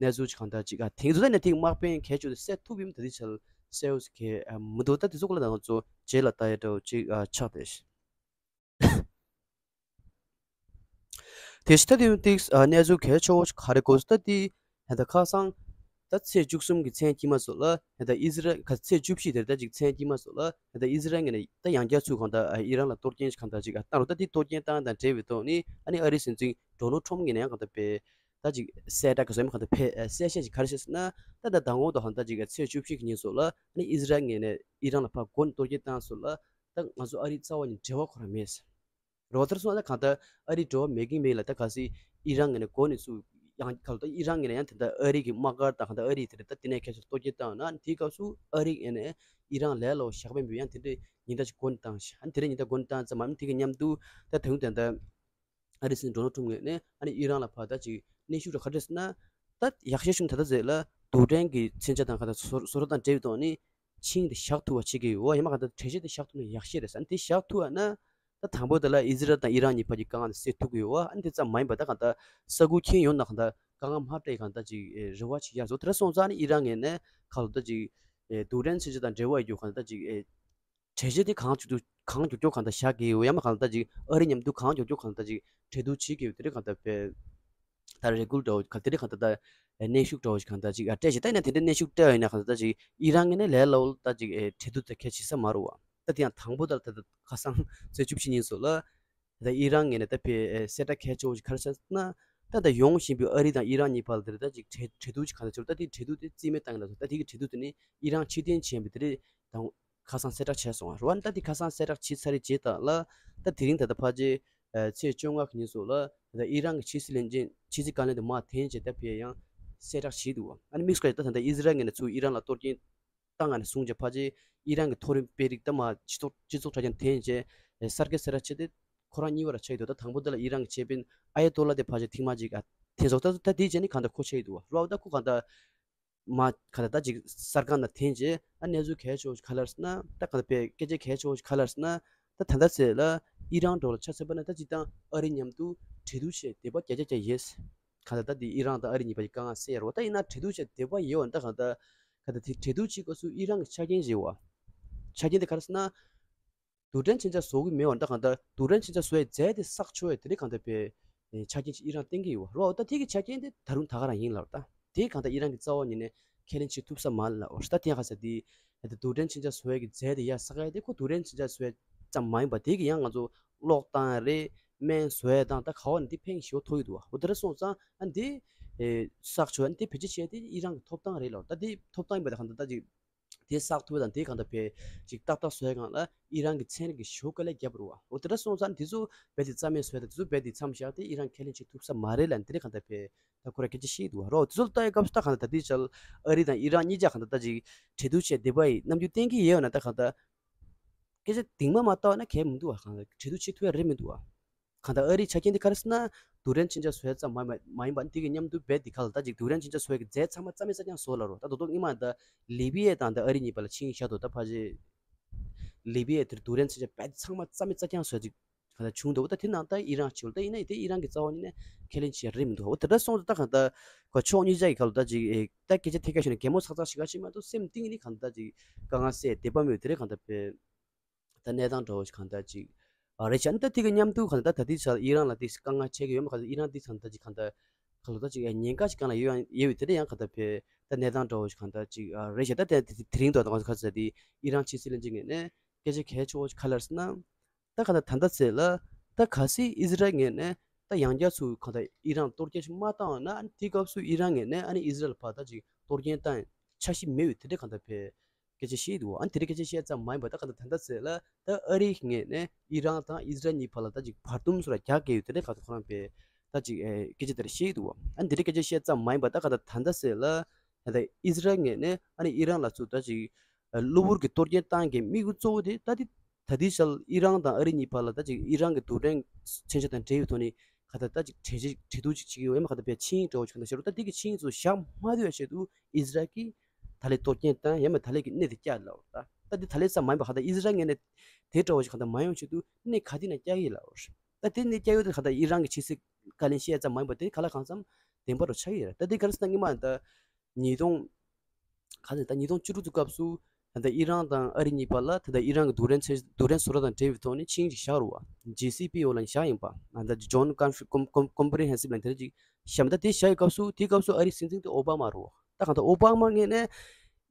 གནས་ཚུལ་ཅིག་གང་ལྟར་ཅིག་ཨ་དེང་ཚོ་ད་ནས་དེ་དམག་དཔོན་གལ་ཆེ་ཤོས་དེ་གསལ་ཐུབ་ཡིན་ད་དེ་ཆ་ལ་གསལ་བོ་ཞིག་གི་ཨ་མི་འདུག་ད་དེ་ཚོ་ག་ལ་ད་ང་ཚོ་རྗེས་ལ་ལྟ་ཡ་འདྲ་བོ་ཅིག་ཨ་ཆགས་བསྡད་ཤག་དེ་ཕྱི་ད་དེ་ཏིག་ཨ་གནས་ཚུལ་གལ་ཆེ་བོ་ཞིག་ག་རེ་གོ་སོང་ད་དེ། ད་ལྟ་ཁ་སང་ད་ཚེས་བཅུ་གསུམ་གྱི་མཚན་དཀྱིལ་མ་སོགས་ལ་ད་ལྟ་ཨི་སི་རལ་ག་ཚེས་བཅུ་བཞི་དེར་ད་ཅིག་མཚན་དཀྱིལ་མ་སོགས་ལ་ད་ལྟ་ཨི་སི་རལ་ངོས་ནས་ད་ཡང་བསྐྱར་ཚུར་གང་ལྟར་ཨ་ཨི་རན་ལ་གཏོར་སྐྱོན་ཞིག་གང་ལྟར་ཅིག་ཨ་བཏང་རོགས། ད་དེ་གཏོར་སྐྱོན་བཏང་དང་འབྲེལ་བའི་ཐོག་ནས་ཨ་ནི་ཨ་རིའི་སྲིད་འཛིན་ཌོ་ནལ་ཊམ་ངོས་ནས་ཡང་གང་ལྟར་པའི་ད་ཅིག་གསལ་བསྒྲགས་ག་ཚོད་མ་གང་ལྟར་ཕེ་ཨ་གསལ་བཤད་ཅིག་ག་རེ་བཤད་ཟེར་ན། ད་ལྟ་མདང་དགོང་དང་གང་ལྟར་ཅིག་ཚེས་བཅུ་བཞི་གི་ཉིན་སོགས་ལ་ཨ་ནི་ཨི་སི་རལ་ངོས་ནས་ཨི་རན་ལ་ཕར་མགོ་ནས་གཏོར་སྐྱོན་བཏང་སོགས་ལ་ད་ང་ཚོ་ཨ་རིའི་རྩ་བ་ནས་འབྲེལ་བ་ཁོ་རང་མེད་ཟེར། རོ་ཐར་སོང་ན་གང་ལྟར་ཨ་རིའི་འབྲེལ་བ་མེད་ཀྱིན་མེད་ལ། ད་གལ་སྲིད་ཨི་རན་ངོས་ནས་འགོ་ནས་ཚུར་ཡང་གང་ལྟར་ཨི་རན་ངོས་ནས་ཡང་དེ་འདྲ་ཨ་རི་གི་དམག་སྒར་དང་གང་ལྟར་ཨ་རི་དེ་འདྲ་ད་དེ་ནས་ཁྱེད་ཚོ་གཏོར་སྐྱོན་བཏང་ན་དེའི་སྐབས་སུ་ཨ་རི་ངོས་ནས་ཨི་རན་ལས་སླ་བོ་བཞག་པ་མེད་ཡང་དེ་འདྲའི་ཉེན་བརྡ་ཅིག་འགོ་ནས་བཏང་ཤག་ཨ་ནི་དེ་འདྲའི་ཉེན་བརྡ་འགོ་ནས་བཏང་ཙམ་མམ་དེ་གི་མཉམ་དུ་ད་དུང་དེ་འདྲ་ཨ་རིའི་སྲིད་འཛིན་ཌོ་ནལ་ཊམ་ངོས་ནས་ཨ་ནི་ཨི་རན་ལ་ཕར་ད་ཅིག་གནོན་ཤུགས་འདྲ་ག་འདྲ་ཟེར་ན། ད་ཡག་ཤོས་ཤིག་ད་ལྟ་ཟེར་ལ་རྡུལ་ཕྲན་གྱི་མཚོན་ཆ་དང་གང་ལྟར་བཟོ་བཟོ་གྲྭ་དང་འབྲེལ་བའི་ཐོག་ནས་ཆིངས་དེ་བཞག་ཐུབ་པ་བྱེད་ཀྱི་ཡོད། ཡང་མ་གང་ལྟར་གྲོས་གཞི་དེ་བཞག་ཐུབ་ན་ཡག་ཤོས་རེད་ཟེར། ཨ་ནི་དེ་བཞག་ཐུབ་པ་ན། ད་དང་པོ་དེ་ལ་ཨི་ཟི་རལ་དང་ཨི་རན་གཉིས་བར་གྱི་དཀའ་ངལ་དེ་སེལ་ཐུབ་ཀྱི་ཡོད་བ། ཨ་ནི་དེ་ཙམ་མ་ཡིན་པ་ད་གང་ལྟར་ས་ཁུལ་ཁྱོན་ཡོངས་ནང་གང་ལྟར་དཀའ་ངལ་མ་འཕྲད་གང་ལྟར་ཅིག་ཨེ་རེ་བ་ཅིག་ཡར་སོང་། དེ་འདྲ་སོང་ཙང་ཨ་ནི་ཨི་རན་ངོས་ནས་གང་ལྟར་ཅིག་ཨེ་རྡུལ་ཕྲན་མཚོན་ཆ་དང་འབྲེལ་བ་ཡོད་རྒྱུ་གང་ལྟར་ཅིག་ཨེ་གྲོས་གཞི་དེ་གང་མགྱོགས་གང་མགྱོགས་མགྱོགས་གང་ལྟར་བཞག་གི་ཡོད། ཡང་མ་གང་ལྟར་ཅིག་ཨ་རི་མཉམ་དུ་གང་མགྱོགས་མགྱོགས་གང་ལྟར་ཅིག་གྲོས་བསྡུར་བྱེད་ཀྱི་ཡོད། དེ་རིང་གང་ལྟར་དཔེ་ད་རེ་སྐུལ་འདྲ་བོ་ག་དེ་རིང་གང་ལྟར་ད་གནོན་ཤུགས་འདྲ་བོ་ཞིག་གང་ལྟར་ཅིག་ཨ་སྤྲད་བྱས། ད་ཡིན་ན་དེ་འདྲའི་གནོན་ཤུགས་སྤྲད་པ་ཡིན་ན་གང་ལྟར་ད་ཅིག་ཨི་རན་ངོས་ནས་ལས་སླ་བོ་ད་ཅིག་ཨེ་གྲོས་བསྡུར་དེ་གལ་ཆེ་ས་མ་རེད་བ། ད་དེ་ཡང་དང་པོ་ད་ད་ད་ཁ་སང་ཚེས་བཅུ་བཞི་ཉིན་སོགས་ལ་ད་ཨི་རན་ངོས་ནས་ད་དཔེ་ཨེ་གསལ་བསྒྲགས་གལ་ཆེ་བོ་ཞིག་ག་རེ་བྱས་ན། ད་ད་ཡོང་བཞིན་པའི་ཨ་རི་དང་ཨི་རན་གཉིས་བར་ལ་དེ་རེད་ད་ཅིག་གྲོས་གྲོས་བསྡུར་ཞིག་གང་ལྟར་བྱས། ད་དེ་གྲོས་བསྡུར་དེ་རྩིས་མེད་བཏང་གི་ལབ་སོང་། ད་དེ་གི་གྲོས་བསྡུར་དེ་ནི་ཨི་རན་ཕྱིར་འཐེན་བྱས་པའི་དེ་རེད་དང་། ཁ་སང་གསལ་བསྒྲགས་བྱས་སོང་བ་རེད་བ། ད་དེ་ཁ་སང་གསལ་བསྒྲགས་བྱས་ཚར་རེད་བྱས་དང་ལ། ད་དེ་རིང་ད་ལྟ་ཕལ་ཆེར་ཨ་ཚེས་བཅོ་ལྔ་གི་ཉིན་སོགས་ལ་ད་ཨི་རན་གྱི་ཕྱི་སྲིད་བློན་ཆེན་ཕྱི་སྲིད་བཀའ་བློན་དེ་མར་འཐེན་བྱས་ད་ཕར་ཡང་གསལ་བསྒྲགས་བྱས་འདུག་བ། ཨ་ནི་དམིགས་སུ་བཀར་ད་ད་ལྟ་ཨི་ཟི་རལ་ངོས་ནས་ཚུར་ཨི་རན་ལ་གཏོར་སྐྱོན་བཏང་ང་ནས་བཟུང་བྱས་ཕལ་ཆེར་ཨི་རན་གྱི་མཐོ་རིམ་དཔོན་རིགས་ད་མར་སྤྱི་ཚོགས་སྤྱི་ཚོགས་དྲ་རྒྱ་འཐེན་བྱས་ཨེ་གསར་བསྐོས་གསལ་བསྒྲགས་བྱས་ཏེ་ཁོ་རང་གཉིས་བར་ཆགས་ཀྱི་འདུག་ད་དང་པོ་དེ་ལ་ཨི་རན་གྱི་ཆེད་དཔོན་ཨ་ཡ་ཏོ་ལ་དེ་ཕལ་ཆེར་ཐེངས་མ་གཅིག་ཨ་འཐེན་སོང་། ད་ད་དེའི་རྗེས་ནས་གང་ལྟར་ཁོ་ཆགས་ཀྱི་འདུག་བ། རེད་བ། ད་ཁོ་གང་ལྟར། མ་ག་ད་ད་ཅིག་གསར་ཁང་ནང་འཐེན་རྗེས་ཨ་གནས་ཚུལ་གལ་ཆེ་བོ་ཞིག་ག་རེ་རེད་ཟེར་ན། ད་ག་ད་དཔེ་སྐད་ཆ་གལ་ཆེ་བོ་ཞིག་ག་རེ་རེད་ཟེར་ན། ད་ད་ལྟ་ཚེ་ལ་ཨི་རན་འགྲོ་ལ་ཆ་མཚོན་པ་ན་ད་སྤྱིར་བཏང་ཨ་རི་མཉམ་དུ་གྲོས་བསྡུར་བྱེད་འདོད་པ་བརྒྱ་ཆ་བརྒྱ་ཡོད། ག་ད་ད་དེ་ཨི་རན་དང་ཨ་རི་གཉིས་བར་གྱི་དཀའ་ངལ་སེལ་ཡ་རེད་བ། ད་ཡིན་ན་གྲོས་བསྡུར་བྱེད་འདོད་པ་ཡོད་བ། ད་ག་ད་ག་ད་དེ་གྲོས་བསྡུར་བྱེད་སྐབས་སུ་ཨི་རན་གྱི་ཆ་རྐྱེན་ཞིག་ཡོད་བ། ཆ་རྐྱེན་དེ་ག་རེ་རེད་ཟེར་ན། རྡུལ་ཕྲན་མཚོན་ཆ་བཟོ་གི་མེད་པ་འདྲ། གང་ལྟར་རྡུལ་ཕྲན་མཚོན་ཆ་བཟོ་བའི་རྫས་དེ་བསགས་ཆོག་ཡ་དེ་རིགས་གང་ལྟར་དཔེ་ཆ་རྐྱེན་ཅིག་ཨི་རན་བསྟན་གྱི་ཡོད་རེད་བ། ད་དེ་གི་ཆ་རྐྱེན་དེ་ད་རུང་ད་ག་རང་ཡིན་ལབ་ད། དེ་གང་ལྟར་ཨི་རན་གྱི་རྩ་བ་ཉིད་ནས་ཁས་ལེན་བྱེད་ཐུབ་ས་མ་རེད་ལབ་པ་རེད། ད་དེ་ཡང་ག་ས་དེ་རྡུལ་ཕྲན་མཚོན་ཆ་བཟོ་བའི་གི་རྫས་དེ་ཡར་བསགས་ཡ་དེ་ཁོ་རྡུལ་ཕྲན་མཚོན་ཆ་བཟོ་བ་ཙམ་མ་ཡིན་པ་དེ་གི་ཡང་ང་ཚོ་གློག་བཏང་ཡ་རེད། སྨན་བཟོ་ཡ་དང་ད་ག་བ་ནས་དེ་ཕན་ཞེ་པོ་ཐོགས་ཀྱི་འདུག་བ། འོ་དེ་འདྲ་སོང་ཙང་ཨ་འདི་བསགས་ཆོག་ཡ་འདི་བེད་སྤྱོད་བྱས་ཏེ་ཨི་རན་གྱི་ཐོབ་ཐང་རེད་ལབ། ད་དེ་ཐོབ་ཐང་ཡིན་པ་དེ་གང་ལྟར་ད་ཅིག་དེ་བསགས་ཐུབ་པ་དང་དེ་གང་ལྟར་ཕལ་ཆེར་ཏག་ཏག་བཟོ་ཡ་སྒང་ལ་ཨི་རན་གྱི་ཚན་རིག་གི་ཞོ་དཀའ་ལས་བརྒྱབ་རེད་བ། འོ་དེ་འདྲ་སོང་ཙང་དེ་ཚོ་རྦད་དེ་རྩ་མེད་བཟོ་ཡ་དང་དེ་ཚོ་རྦད་དེ་མཚམས་བཞག་སྟེ་ཨི་རན་ཁས་ལེན་བྱེད་ཐུབ་ས་མ་རེད་ལབ་ནས་དེ་འདྲ་གང་ལྟར་ཕལ་ཆེར་ད་ཁོ་རང་སྐད་ཆ་བཤད་འདུག་བ། རོ་དེ་ཚོ་ལ་ལྟ་ཡའི་སྐབས་སུ་ད་གང་ལྟར་ད་ལྟའི་ཆར་ཨ་རི་དང་ཨི་རན་གཉིས་ཆ་གང་ལྟར་ད་ཅིག་གྲོས་བསྡུར་བྱས་བསྡད་པ་ཡི་རྣམ་འགྱུར་བསྟན་གྱི་ཡོད་ན་ད་གང་ལྟར་སྐད་ཆ་གཏིང་མ་མ་བལྟ་བ་ན་གལ་མི་འདུག་བ། གང་ལྟར་གྲོས་བསྡུར་བྱེད་ཐུབ་ཡ་རེད་མི་འདུག་བ། གང་ལྟར་ཨ་རིའི་ཆ་རྐྱེན་དེ་ག་རེ་ཟེར་ན། རྡུལ་ཕྲན་མཚོན་ཆ་བཟོ་ཡ་ཙམ་མ་མ་མ་ཡིན་པ་དེ་གི་མཉམ་དུ་རྦད་དེ་ག་ལ་ད་ཅིག་རྡུལ་ཕྲན་མཚོན་ཆ་བཟོ་ཡ་གི་རྫས་ཚང་མ་རྩ་མེད་རྩ་རྐྱང་བཟོ་ལབ་རོ། ད་རྡོག་རྡོག་སྔོན་མ་ད་ལི་བི་ཡ་དང་ད་ཨ་རི་གཉིས་བར་ལ་ཆིངས་བཞག་འདུག་ད་ཕལ་ཆེར་ལི་བི་ཡ་དེར་རྡུལ་ཕྲན་མཚོན་ཆ་རྦད་དེ་ཚང་མ་རྩ་མེད་རྩ་རྐྱང་བཟོ་ཡ་ཅིག་ག་ལ་བྱུང་འདུག་ད་དེ་ནང་ད་ཨི་རན་ཕྱོགས་ལ་ད་ཡིན་ན་དེ་ཨི་རན་གྱི་རྩ་བ་ཉིད་ནས་ཁས་ལེན་བྱེད་ཡ་རེད་མི་འདུག་འོ་དེ་འདྲ་སོང་ཙང་ད་གང་ལྟར་ཁོ་ཕྱོགས་གཉིས་ཆ་གི་ག་ལ་ད་ཅིག་ཨེ་ད་སྐད་ཆ་ཐད་ཀར་ཞུས་ན་གད་མོ་ཚག་ཚག་ཞིག་ག་ཅིག་མ་གཏོགས་སེམས་གཏིང་ནས་གང་ལྟར་ད་ཅིག་དཀའ་ངལ་སེལ་བསྡད་པ་མེད། དེ་རེད་གང་ལྟར་ཕལ་ད་གནས་སྟངས་འདྲ་བོ་ཞིག་གང་ལྟར་ཅིག་ཨ་རེད་ཤག་ཨ་ནི་ད་དེ་གི་མཉམ་དུ་གང་ལྟར་ད་ལྟའི་ཆར་ཨི་རན་ལ་དེ་དཀའ་ངལ་འཕྲད་ཀྱི་ཡོད་མ་གང་ལྟར་ཨི་རན་དེ་གང་ལྟར་ཅིག་གང་ལྟར་གང་ལྟར་ཅིག་ཉེན་ཁ་ཞིག་སྒང་ལ་ཡོད་ཡོད་པའི་དེ་འདྲ་ཡང་གང་ལྟར་ཕལ་ད་གནས་སྟངས་འདྲ་བོ་ཞིག་གང་ལྟར་ཅིག་ཨ་རེད་ཤག་ད་དེ་དེ་རིང་དུ་ད་གང་ཁ་ས་དེ་ཨི་རན་ཕྱི་སྲིད་བློན་ཆེན་ངོས་ནས་སྐད་ཆ་གལ་ཆེ་བོ་ཞིག་ག་རེ་ལབ་ཟེར་ན། ད་གང་ལྟར་ད་ལྟ་ཚེ་ལ་ད་གལ་སྲིད་ཨི་ཟི་རལ་ངོས་ནས་ད་ཡང་བསྐྱར་ཚུར་གང་ལྟར་ཨི་རན་གཏོར་སྐྱོན་ཞིག་མ་བཏང་བ་ན་ཨ་ནི་དེའི་སྐབས་སུ་ཨི་རན་ངོས་ནས་ཨ་ནི་ཨི་ཟི་རལ་ཕར་ད་ཅིག་གཏོར་སྐྱོན་བཏང་འཆར་གཞི་མེད་པའི་དེ་འདྲ་གང་ལྟར་ཕལ་ སྐད་ཆ་བཤད་འདུག་ཨ་ནི་དེ་རིང་སྐད་ཆ་བཤད་ཙམ་མ་ཡིན་པ་ད་ག་ད་ད་ལྟ་ཚེ་ལ་ད་ཨ་རིའི་ངོས་ནས་ཨི་རན་དང་ཨི་ཟི་རལ་གཉིས་བར་ལ་ད་ཅིག་བར་འདུམ་སོགས་ལ་རྒྱག་གི་ཡོད་དེ་འདྲ་ག་ད་ཁོ་རང་པས་ད་ཅིག་ཨེ་སྐད་ཆ་དེ་འདྲ་བཤད་འདུག་ཨ་ནི་དེ་རིང་སྐད་ཆ་བཤད་ཙམ་མ་ཡིན་པ་ད་ག་ད་ད་ལྟ་ཚེ་ལ་ད་ད་ཨི་ཟི་རལ་ངོས་ནས་ཨ་ནི་ཨི་རན་ལ་ཚུར་ད་ཅིག་གློ་བུར་གྱི་གཏོར་སྐྱོན་བཏང་གི་དམིགས་ཡུལ་གཙོ་བོ་དེ་ད་དེ་ད་དེའི་ཆར་ཨི་རན་དང་ཨ་རི་གཉིས་བར་ལ་ད་ཅིག་ཨི་རན་གྱི་རྡུལ་ཕྲན་མཚོན་ཆ་དང་འབྲེལ་བའི་ཐོག་ནས་ག་ད་ད་ཅིག་གྲོས་གཞི་གྲོས་བསྡུར་ཅིག་བྱེད་ཀྱི་ཡོད་ཡང་མ་ག་ད་པའི་ཆིངས་ཡིག་འདྲ་བོ་ཅིག་ག་ད་བཤད་རོགས་ད་དེ་གི་ཆིངས་ཡིག་ཚོ་བཞག་མ་ཐུབ་པའི་ཆེད་དུ་ཨི་ཟི་རལ་གྱིས་ད་ལན་གཏོར་སྐྱོན་བཏང་ཡང་མ་ད་ལན་གྱི་གནད་དེ་བསྐྱལ་ལབ་རོགས་ད་ད་དེ་ད་ལན་ཙམ་མ་ཡིན་པ་ག་ད་ཨི་ཟི་རལ་ངོས་ནས་དེ་འདྲ་བོ་ཅིག་ག་ད་མ་ཡོང་ཆེད་དུ་གནད་ག་དེ་ན་བསྐྱལ་ཡིན་ལབ་རོགས་ད་དེ་གནད་བསྐྱལ་ཡོད་དེ་ག་ད་ཨི་རན་གྱི་ཆིངས་ཡིག་བཀའ་ལན་བཤད་ཙམ་མ་ཡིན་པ་དེ་ག་ལ་གང་འཚམ་བདེན་པ་རུ་ཆགས་ཡོད་རེད་ད་དེ་ག་རེ་ཟེར་ན་སྔོན་མ་ད་ཉིས་སྟོང་ག་ཚོད་ད་ཉིས་སྟོང་བཅུ་དྲུག་ཙམ་སྐབས་སུ་ད་ལྟ་ཨི་རན་དང་ཨ་རི་གཉིས་བར་ལ་ད་ལྟ་ཨི་རན་གྱི་རྡུལ་ཕྲན་ཚན་རྡུལ་ཕྲན་བཟོ་གྲྭ་དང་འབྲེལ་བའི་ཐོག་ནས་ཆིངས་ཤིག་བཞག་རུ་བ་ཇེ་སི་པི་ཨོ་ལ་བཞག་ཡིན་པ་ད་ལྟ་ཇོན་ཀོན་ཧེ་སིབ་ལ་དེ་འདྲ་ཅིག་བཞག་མི་ད་དེ་བཞག་ཡོད་སྐབས་སུ་དེའི་སྐབས་སུ་ཨ་རིའི་སྲིད་འཛིན་དེ་ཨོ་བྷ་མ་རུ་བ་ད་གང་ལྟར་ཨོ་བྷ་མ་ངོས་ནས་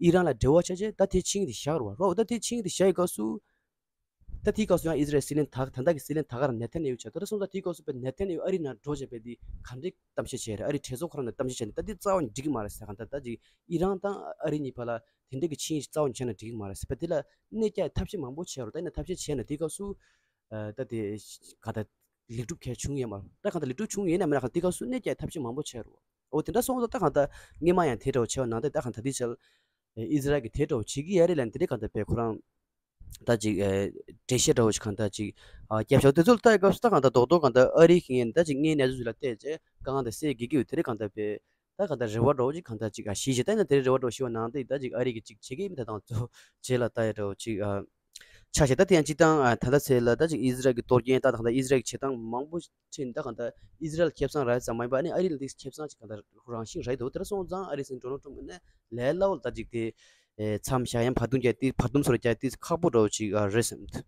ཨི་རན་ལ་འབྲེལ་བ་བྱས་རྗེས་ད་དེ་ཆིངས་དེ་བཞག་རུ་བ་རོ་ད་དེ་ཆིངས་དེ་བཞག་ཡོད་སྐབས་སུ། ད་དེའི་སྐབས་སུ་ཡང་ཨི་ཟི་རལ་སྲིད་བློན་ད་ད་ལྟ་གི་སྲིད་བློན་ད་ག་རང་ནེ་ཐན་ཡ་ཧུ་བྱས་ད་ལྟ་སོང་ཙང་དེའི་སྐབས་སུ་པའི་ནེ་ཐན་ཡ་ཧུ་ཨ་རི་ནང་འགྲོ་བྱས་པའི་དེ་ག་འདྲའི་གཏམ་བཤད་བྱས་རེད། ཨ་རི་གྲོས་ཚོགས་ཁོ་རང་ནས་གཏམ་བཤད་བྱས་ནས་ད་འདི་རྩ་བ་ནས་འགྲིག་གི་མ་རེད་ཟེར་གང་ལྟར་ད་ཅིག་ཨི་རན་དང་ཨ་རི་གཉིས་བར་ལ་དེ་འདྲའི་གི་ཆིངས་ཡིག་རྩ་བ་ནས་བྱས་ན་འགྲིག་གི་མ་རེད་ཟེར་པ་དེ་ལ་གནད་བསྐྱལ་ཐབས་ཤེས་མང་པོ་བྱས་རོགས་ད་ཡིན་ན་ཐབས་ཤེས་བྱས་ན་དེའི་སྐབས་སུ་ད་དེ་ག་ད་ལེགས་གྲུབ་གལ་བྱུང་ཡོད་མ་རེད། ད་གང་ལྟར་ལེགས་གྲུབ་བྱུང་ཡོད་ན་མེད་ན་གང་དེའི་སྐབས་སུ་གནད་བསྐྱལ་ཐབས་ཤེས་མང་པོ་བྱས་རོགས་འོ་དེ་འདྲ་སོང་ཙང་ད་གང་ལྟར་སྔོན་མ་ཡང་དེ་འདྲ་བོ་བྱས་པ་ནང་ལྟར་ད་གང་ལྟར་དེའི་ཆར་ཨི་ཟི་རལ་གྱིས་དེ་འདྲ་བོ་བྱེད་ཀྱི་ཡ་རེད་ལབ་ནས་དེ་འདྲའི་གང་ལྟར་པས་ཁོ་རང་། ད་ཅིག་ཨེ་འགྲེལ་བཤད་འདྲ་བོ་ཞིག་གང་ལྟར་ཅིག་ཨ་རྒྱབ་ཤོག་དེ་ཚོ་ལ་ལྟ་ཡི་སྐབས་སུ་ད་གང་ལྟར་རྡོག་རྡོག་གང་ལྟར་ཨ་རིའི་ངོས་ནས་ད་ཅིག་དངོས་གནས་ཚུལ་ལ་བལྟས་རྗེས་དཀའ་ངལ་དེ་སེལ་དགོས་ཀྱི་ཡོད་དེ་རེད་གང་ལྟར་པས་ད་གང་ལྟར་རེ་བ་འདྲ་བོ་ཅིག་གང་ལྟར་ཅིག་ཨ་ཞིག་བྱས་ད་ཡིན་ན་དེ་རེ་བ་འདྲ་བོ་ཞིག་བ་ནང་དེ་ད་ཅིག་ཨ་རི་གི་ཅིག་བྱེད་ཀྱི་ཡིན་ད་དང་ཚོ་རྗེས་ལ་ལྟ་ཡི་འདྲ་བོ་ཅིག་ཨ་ཆ་བཞག་ད་དེ་ཡང་སྤྱིར་བཏང་ཨ་ད་ལྟ་ཚེ་ལ་ད་ཅིག་ཨི་ཟི་རལ་གྱི་གཏོར་སྐྱོན་ད་གང་ལྟར་ཨི་ཟི་རལ་གྱི་བྱེད་སྟངས་མང་པོ་ཁྲིད་ད་གང་ལྟར་ཨི་ཟི་རལ་ཁེ་བཟང་རག་ཙམ་མ་ཡིན་པ་ཨ་ནི་ཨ་རི་ལ་དེ་ཁེ་བཟང་ཅིག་གང་ལྟར་རང་བཞིན་རེད་འདུག་དེ་འདྲ་སོང་ཙང་ཨ་རི་སྲིད་འཛིན་ཌོ་ནལ་ཊམ་ནས་ལས་སླ་བོ་ལ་ད་ཅིག་དེ། ཨེ་མཚམས་བཞག་ཡང་བར་འདུམ་རྒྱག་དེ་བར་འདུམ་སོར་རྒྱག་དེ་ཁག་པོ་འདྲ་བོ་ཅིག་ཨ་རེད་བསམ། དེ་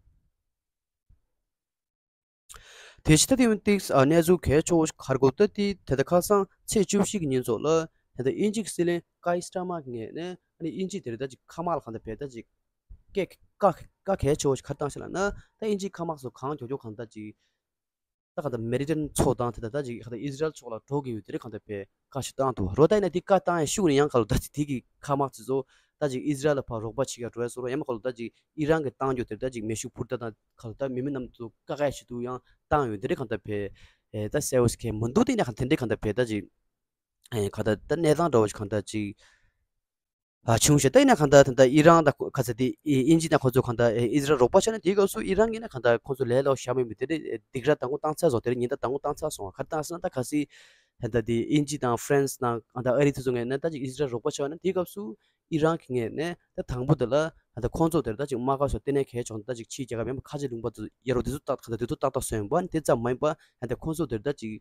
ཕྱི་ད་དེ་ཡང་ཏིག་ཨ་གནས་ཚུལ་གལ་ཆེ་བོ་ཞིག་ག་རེ་གོ་ད་དེ་དེ་ད་ཁ་སང་ཚེས་བཅུ་བཞི་གི་ཉིན་ཚོགས་ལ་དེ་ད་དབྱིན་ཇི་གི་སྲིད་བློན་ཀའི་སི་ཊར་མར་གྱི་ངོས་ནས་ཨ་ནི་དབྱིན་ཇི་དེ་རེད་ད་ཅིག་མཁའ་དམག་ལ་གང་ལྟར་བས་ད་ཅིག་སྐད་བཀའ་བཀའ་གལ་ཆེ་བོ་ཞིག་ག་རེ་བཏང་ཤག་ལབ་ན་ད་དབྱིན་ཇིའི་མཁའ་དམག་ཚོ་གང་མགྱོགས་མགྱོགས་གང་ལྟར་ཅིག་ད་ག་ད་མེ་ཌི་ཊན་ཕྱོགས་དང་དེ་ད་ད་ཅིག་ག་ད་ཨི་ཟི་རལ་ཕྱོགས་ལ་འགྲོ་གི་ཡོད་དེ་རེད་གང་ད་པའི་བཀའ་ཞིག་བཏང་འདུག་རོ། ད་ཡིན་ན་དེ་བཀའ་བཏང་ཡང་ཤུགས་ནས་ཡང་ག་ལ་ད་ཅིག་དེ་གི་མཁའ་དམག་ཚོ་ཚོ་ད་ཅིག་ཨི་ཟི་རལ་ལ་ཕར་རོགས་པ་བྱེད་ཡ་འགྲོ་ཡ་བཟོ་རོགས་ཡང་མ་ག་ལ་ད་ཅིག་ཨི་རན་གི་བཏང་རྒྱུ་དེ་ད་ཅིག་མེ་ཤུགས་འཕུར་མདའ་དང་ག་ལ་ད་མི་མི་རྣམས་ཚོ་བཀག་ཡ་ཞིག་ཏུ་ཡང་བཏང་ཡོད་དེ་རེད་གང་ད་པའི་ད་གསལ་བོ་ཞིག་གས་མི་འདུག་དེ་ཡིན་ན་གང་དེ་འདྲས་གང་ད་པའི་ད་ཅིག་ག་ད་ད་གནས་སྟངས་འདྲ་བོ་ཞིག་གང་ད་ཅིག་ཨ་བྱུང་ཞེས་ད་ཡིན་ན་གང་ལྟར་ད་ལྟ་ཨི་རན་དང་ཁ་ཚ་དེ་ཨི་དབྱིན་ཇི་དང་ཁོ་ཚོ་གང་ལྟར་ཨི་ཟི་རལ་རོགས་པ་བྱས་ན་དེའི་སྐབས་སུ་ཨི་རན་གྱིས་ན་གང་ལྟར་ཁོ་ཚོ་ལས་སླ་བོ་བཞག་མེད་མི་དེ་རེད། སྡིགས་ར་དང་པོ་བཏང་ཚར་སོང་དེ་རེད། ཉིན་ལྟར་དང་པོ་བཏང་ཚར་སོང་བ་ག་རེ་བཏང་ཟེར་ན་ད་ག་སྲིད་ད་ལྟ་དེ་དབྱིན་ཇི་དང་ཧྥ་རན་སི་དང་གང་ལྟར་ཨ་རི་དེ་ཚོ་ངོས་ནས་ད་ཅིག་ཨི་ཟི་རལ་རོགས་པ་བྱས་ན་དེའི་སྐབས་སུ་ཨི་རན་གྱི་ངོས་ནས་ད་དང་པོ་དེ་ལ་ད་ལྟ་ཁོ་ཚོ་དེར་ད་ཅིག་དམག་སྒར་སོགས་ལྟེ་གནས་གལ་ཆེ་ད་ཅིག་ཕྱིའི་རྒྱལ་ཁབ་ཡང་ཁ་ཆེ་ལུང་པ་དེ་ཚོ་ཡ་རོ་དེ་ཚོ་ཏག་གང་ལྟར་དེ་ཚོ་ཏག་ཏག་བཟོས་ཡོད་པ་ཨ་ནི་དེ་ཙམ་མ་ཡིན་པ་ད་ལྟ་ཁོ་ཚོ་དེར་ད་ཅིག་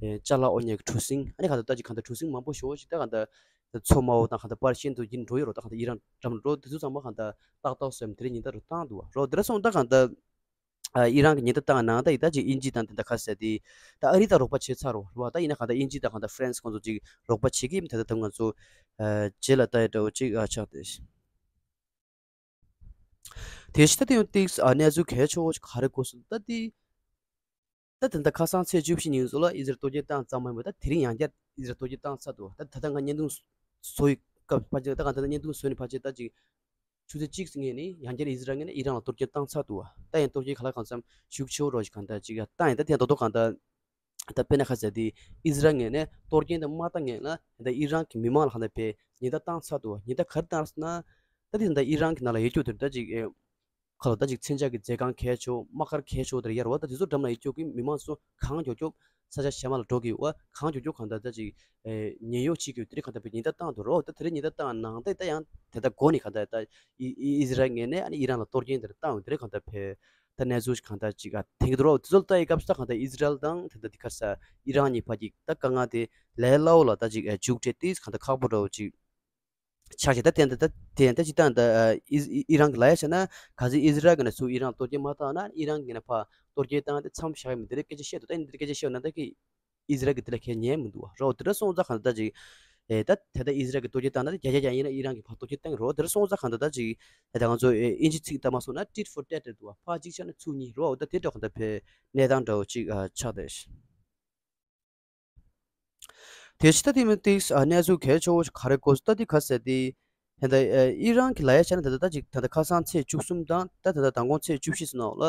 ཅ་ལག་དབོར་ཉེས་ཀྱི་གྲུ་གཟིངས་ཨ་ནི་གང་ལྟར་ད་ཅིག་གང་ལྟར་གྲུ་གཟིངས་མང་པོ་ཞེ་པོ་ཞིག་ད་གང་ལྟར། མཚོ་དམར་པོ་དང་གང་ལྟར་པར་ཤིན་ཏུ་ཡིན་འགྲོ་ཡོད་རོ། ད་གང་ལྟར་ཨི་རན་འགྲམ་འགྲོ་དེ་ཚོ་ཚང་མ་གང་ལྟར་ཏག་ཏག་བཟོས་མི་དེ་རིང་ཉིན་ལྟར་རུ་བཏང་འདུག་བ་རོ། དེ་འདྲ་སོང་ད་གང་ལྟར་ཨ་ཨི་རན་གྱི་ཉིན་ལྟར་བཏང་ནང་ད་ཡི་ད་ཅིག་དབྱིན་ཇི་དང་དེ་འདྲ་ཁ་གསལ་དེ་ད་ཨ་རི་དང་རོགས་པ་བྱེད་ཚར་རོ་རོ། ད་ཡིན་ན་གང་ལྟར་དབྱིན་ཇི་དང་གང་ལྟར་ཧྥ་རན་སི་ཁོང་ཚོ་ཅིག་རོགས་པ་བྱེད་ཀྱི་ཡིན་དེ་ད་ད་ང་ཚོ་རྗེས་ལ་ལྟ་ཡི་འདྲ་བོ་ཅིག་ཨ་ཆགས་ཏེ། དེ་ཕྱི་ད་དེ་ཡང་ཏིག་ཨ་གནས་ཚུལ་གལ་ཆེ་བོ་ཞིག་ག་རེ་གོ་སོང་ད་དེ། ད་དེ་འདྲ་ཁ་སང་ཚེས་བཅུ་བཞི་ཉིན་སོགས་ལ་ཨི་ཟི་རལ་གཏོར་སྐྱོན་བཏང་ཙམ་མ་ཡིན་པར་ད་དེ་རིང་ཡང་བསྐྱར་ཨི་ཟི་རལ་གཏོར་སྐྱོན་བཏང་ཚར་འདུག་ད་ད་ལྟ་ང་བརྙན་ཐུང་བཟོ་ཡི་སྐབས་ཕལ་ཆེར་ད་གང་ད་ལྟ་བརྙན་ཐུང་བཟོས་ནས་ཕལ་ཆེར་ད་ཅིག་ཆུ་ཚོད་གཅིག་ཙམ་སྔོན་ནས་ཡང་བསྐྱར་ཨི་ཟི་རལ་ངོས་ནས་ཨི་རན་ལ་གཏོར་སྐྱོན་བཏང་ཚར་འདུག་ད་ཡང་གཏོར་སྐྱོན་ག་ལ་གང་འཚམ་ཤུགས་ཆེ་བོ་རོ་ཞིག་གང་ད་ཅིག་ཡང་བཏང་ཡིན། ད་དེ་ཡང་རྡོག་རྡོག་གང་ད་ད་དཔེར་ན་ཁ་ཟེར་དེ་ཨི་ཟི་རལ་ངོས་ནས་གཏོར་སྐྱོན་དེ་མ་བཏང་སྔོན་ལ་ད་ཨི་རན་གྱི་མི་མང་ལ་གང་ད་པའི་ཉེན་བརྡ་བཏང་ཚར་འདུག་ཉེན་བརྡ་ག་རེ་བཏང་ཟེར་ན། ད་དེ་ད་ཨི་རན་གྱི་ནང་ལ་ཡོད་རྒྱུ་དེར་ད་ཅིག་ཨེ། ཁ་ལོ་ད་ཅིག་མཚོན་ཆ་གི་མཛོད་ཁང་གལ་ཆེ་དམག་སྒར་གལ་ཆེ་དེར་ཡར་བ་ད་དེ་ཚོ་འགྲམ་ལ་ཡོད་རྒྱུ་གི་མི་མང་ཚོ་གང་མགྱོགས་མགྱོགས་ས་ཆ་གཞན་མ་ལ་འགྲོ་གི་ཡོད་བ། གང་མགྱོགས་མགྱོགས་གང་ད་ད་ཅིག་ཨེ་ཉེན་གཡོག་བྱེད་ཀྱི་ཡོད་དེ་རེད་གང་ད་པའི་ཉེན་བརྡ་བཏང་འདུག་རོ། ད་དེ་རེད་ཉེན་བརྡ་བཏང་ནང་ད་ད་ཡང་དེ་ད་འགོ་ནས་གང་ད་ད་ཨི་ཨི་ཨི་ཟི་རལ་ངོས་ནས་ཨ་ནི་ཨི་རན་ལ་གཏོར་སྐྱོན་དེར་བཏང་ཡོད་དེ་རེད་གང་ད་པའི་ད་གནས་ཚུལ་གང་ད་ཅིག་ཨ་དེང་གི་འདུག་རོ། དེ་ཚོ་ལ་ལྟ་ཡི་སྐབས་སུ་ད་གང་ད་ཨི་ཟི་རལ་དང་དེ་ད་དེ་གར་ས་ཨི་རན་གཉིས་བར་གྱི་ད་དཀའ་ངལ་དེ་ལས་སླ་བོ་ལ་ད་ཅིག་ཨ་མཇུག་འབྲས་དེ་གང་ད་ཁག་པོ་འདྲ་བོ་ཅིག་ཆགས་ཤིང་ད་དེ་འདྲ་ད་དེ་འདྲ་ཅིག་ད་ད་ཨི་ཨི་རན་གྱི་ལ་ཡ་བྱས་ན་ག་ཚོད་ཨི་ཟི་རལ་གྱི་ནས་ཚུར་ཨི་རན་གཏོར་སྐྱོན་མ་བཏང་ན་ཨི་རན་གྱི་ནས་ཕར་གཏོར་སྐྱོན་བཏང་སྟེ་མཚམས་བཞག་ཡ་མི་འདི་འདྲའི་སྐད་ཆ་བཤད་འདུག་ད་འདི་འདྲའི་སྐད་ཆ་བཤད་ན་ད་ཀི་ཨི་ཟི་རལ་གྱི་འདི་ལ་ཁས་ཉན་མི་འདུག་བ་རོ། དེ་འདྲ་སོང་ཙང་གང་ད་ཅིག་ཨེ་ད་དེ་ད་ཨི་ཟི་རལ་གྱི་གཏོར་སྐྱོན་བཏང་ན་ད་བརྒྱ་ཆ་བརྒྱ་ཡིན་ན་ཨི་རན་གྱི་ཕར་གཏོར་སྐྱོན་བཏང་གི་རོ། དེ་འདྲ་སོང་ཙང་གང་ད་ད་ཅིག་ཨེ་ད་ང་ཚོ་ཨེ་ཨིན་ཇི་ཚིག་ལྟར་མ་སོང་ན་tit for tat་རེད་འདུག་བ། ཕར་གཅིག་བྱས་ན་ཚུར་གཉིས་རོ། ད་དེ་འདྲ་གང་ད་ཕའི་གནས་སྟངས་འདྲ་བོ་ཅིག་ཨ་ཆགས་བསྡད། དེ་ཕྱི་ད་དེ་མི་ཏིག་ཨ་གནས་ཚུལ་གལ་ཆེ་བོ་ཞིག་ག་རེ་གོ་སོང་ད་དེ་ག་ཟེར་དེ། ད་ལྟ་ཨི་རན་གྱི་ལ་ཡ་ཆ་ནས་ད་ལྟ་ད་ཅིག་ད་ལྟ་ཁ་སང་ཚེས་བཅུ་གསུམ་དང་ད་ད་ལྟ་མདང་དགོང་ཚེས་བཅུ་བཞི་ཙམ་ནང་ལ།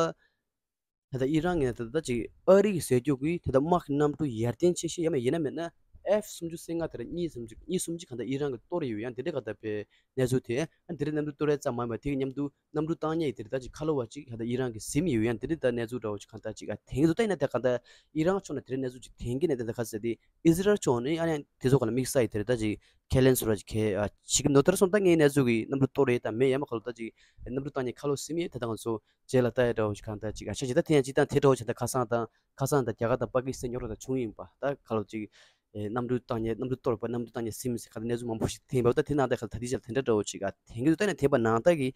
ད་ལྟ་ཨི་རན་ངས་ད་ལྟ་ཅིག་ཨ་རི་གི་ཟེར་རྒྱུ་གི་ད་ལྟ་དམག་གི་གནམ་གྲུ་ཡར་ལྡན་ཆེ་ཤོས་ཡིན་ན་མེད་ན་F་སུམ་ཅུ་སོ་ལྔ་དེ་ར་གཉིས་སུམ་ཅུ་གཉིས་སུམ་ཅུ་གང་ལྟར་ཨི་རན་གི་གཏོར་ཡོད། ཡང་དེ་འདྲ་གང་ལྟར་པའི་གནས་ཚུལ་དེ་ཨ་དེ་རིང་གནམ་གྲུ་གཏོར་ཡ་ཙམ་མ་ཡིན་པ་དེ་གི་མཉམ་དུ་གནམ་གྲུ་བཏང་མཁན་དེ་ར་ད་ཅིག་ཁ་ལོ་བ་ཅིག་ད་ལྟ་ཨི་རན་གི་ཟིན་ཡོད། ཡང་དེ་རིང་ད་གནས་ཚུལ་འདྲ་བོ་ཅིག་གང་ལྟར་ཅིག་ཨ་དེང་དུ་ད་ཡིན་ན་ད་གང་ལྟར་ཨི་རན་ཕྱོགས་ནས་དེ་རིང་གནས་ཚུལ་ཅིག་དེང་གི་ནས་ད་ལྟ་ག་ཟེར་དེ་ཨི་ཟི་རལ་ཕྱོགས་ནས་ཨ་ནི་དེ་ཚོ་གང་ལ་དམིགས་བསལ་ཡིན་དེ་ར་ད་ཅིག་ཁས་ལེན་སོ་ར་ཅིག་ཁས་ཨ་ཅིག་གི་ནོ་དེ་ར་སོང་ད་ངའི་གནས་ཚུལ་གི་གནམ་གྲུ་གཏོར་ཡས་དང་མེད་ཡ་མ་ཁ་ལོ་ད་ཅིག་གནམ་གྲུ་བཏང་མཁན་ཁ་ལོ་ཟིན་ཡས་ད་ད་ང་ཚོ། རྗེས་ལ་ལྟ་ཡ་འདྲ་བོ་ཞིག་གང་ལྟར་ཅིག་ཨ་ཤ་ཅིག་ད་དེ་ཡང་ཅིག་དང་དེ་འདྲ་བོ་ཞིག་ད་ཁ་སང་དང་ཁ་སང་དང་རྒྱ་གར་དང་པ་ཀི་སི་ཐན་རྙོག་དྲ་དང་བྱུང་ཡིན་པ་ད་ག་ལ་ཅིག་ཨེ་གནམ་གྲུ་བཏང་མཁན་གནམ་གྲུ་གཏོར་བ་གནམ་གྲུ་བཏང་མཁན་ཟིན་མི་ཟིན་ག་ད་གནས་ཚུལ་མང་པོ་ཞིག་ཐོན་པ་ད་དེ་ནང་ད་ག་ལ་ད་དེ་ཅིག་དེ་འདྲ་འདྲ་བོ་ཞིག་ཨ་དེང་གི་ད་ནས་དེ་པ་ནང་ད་གི་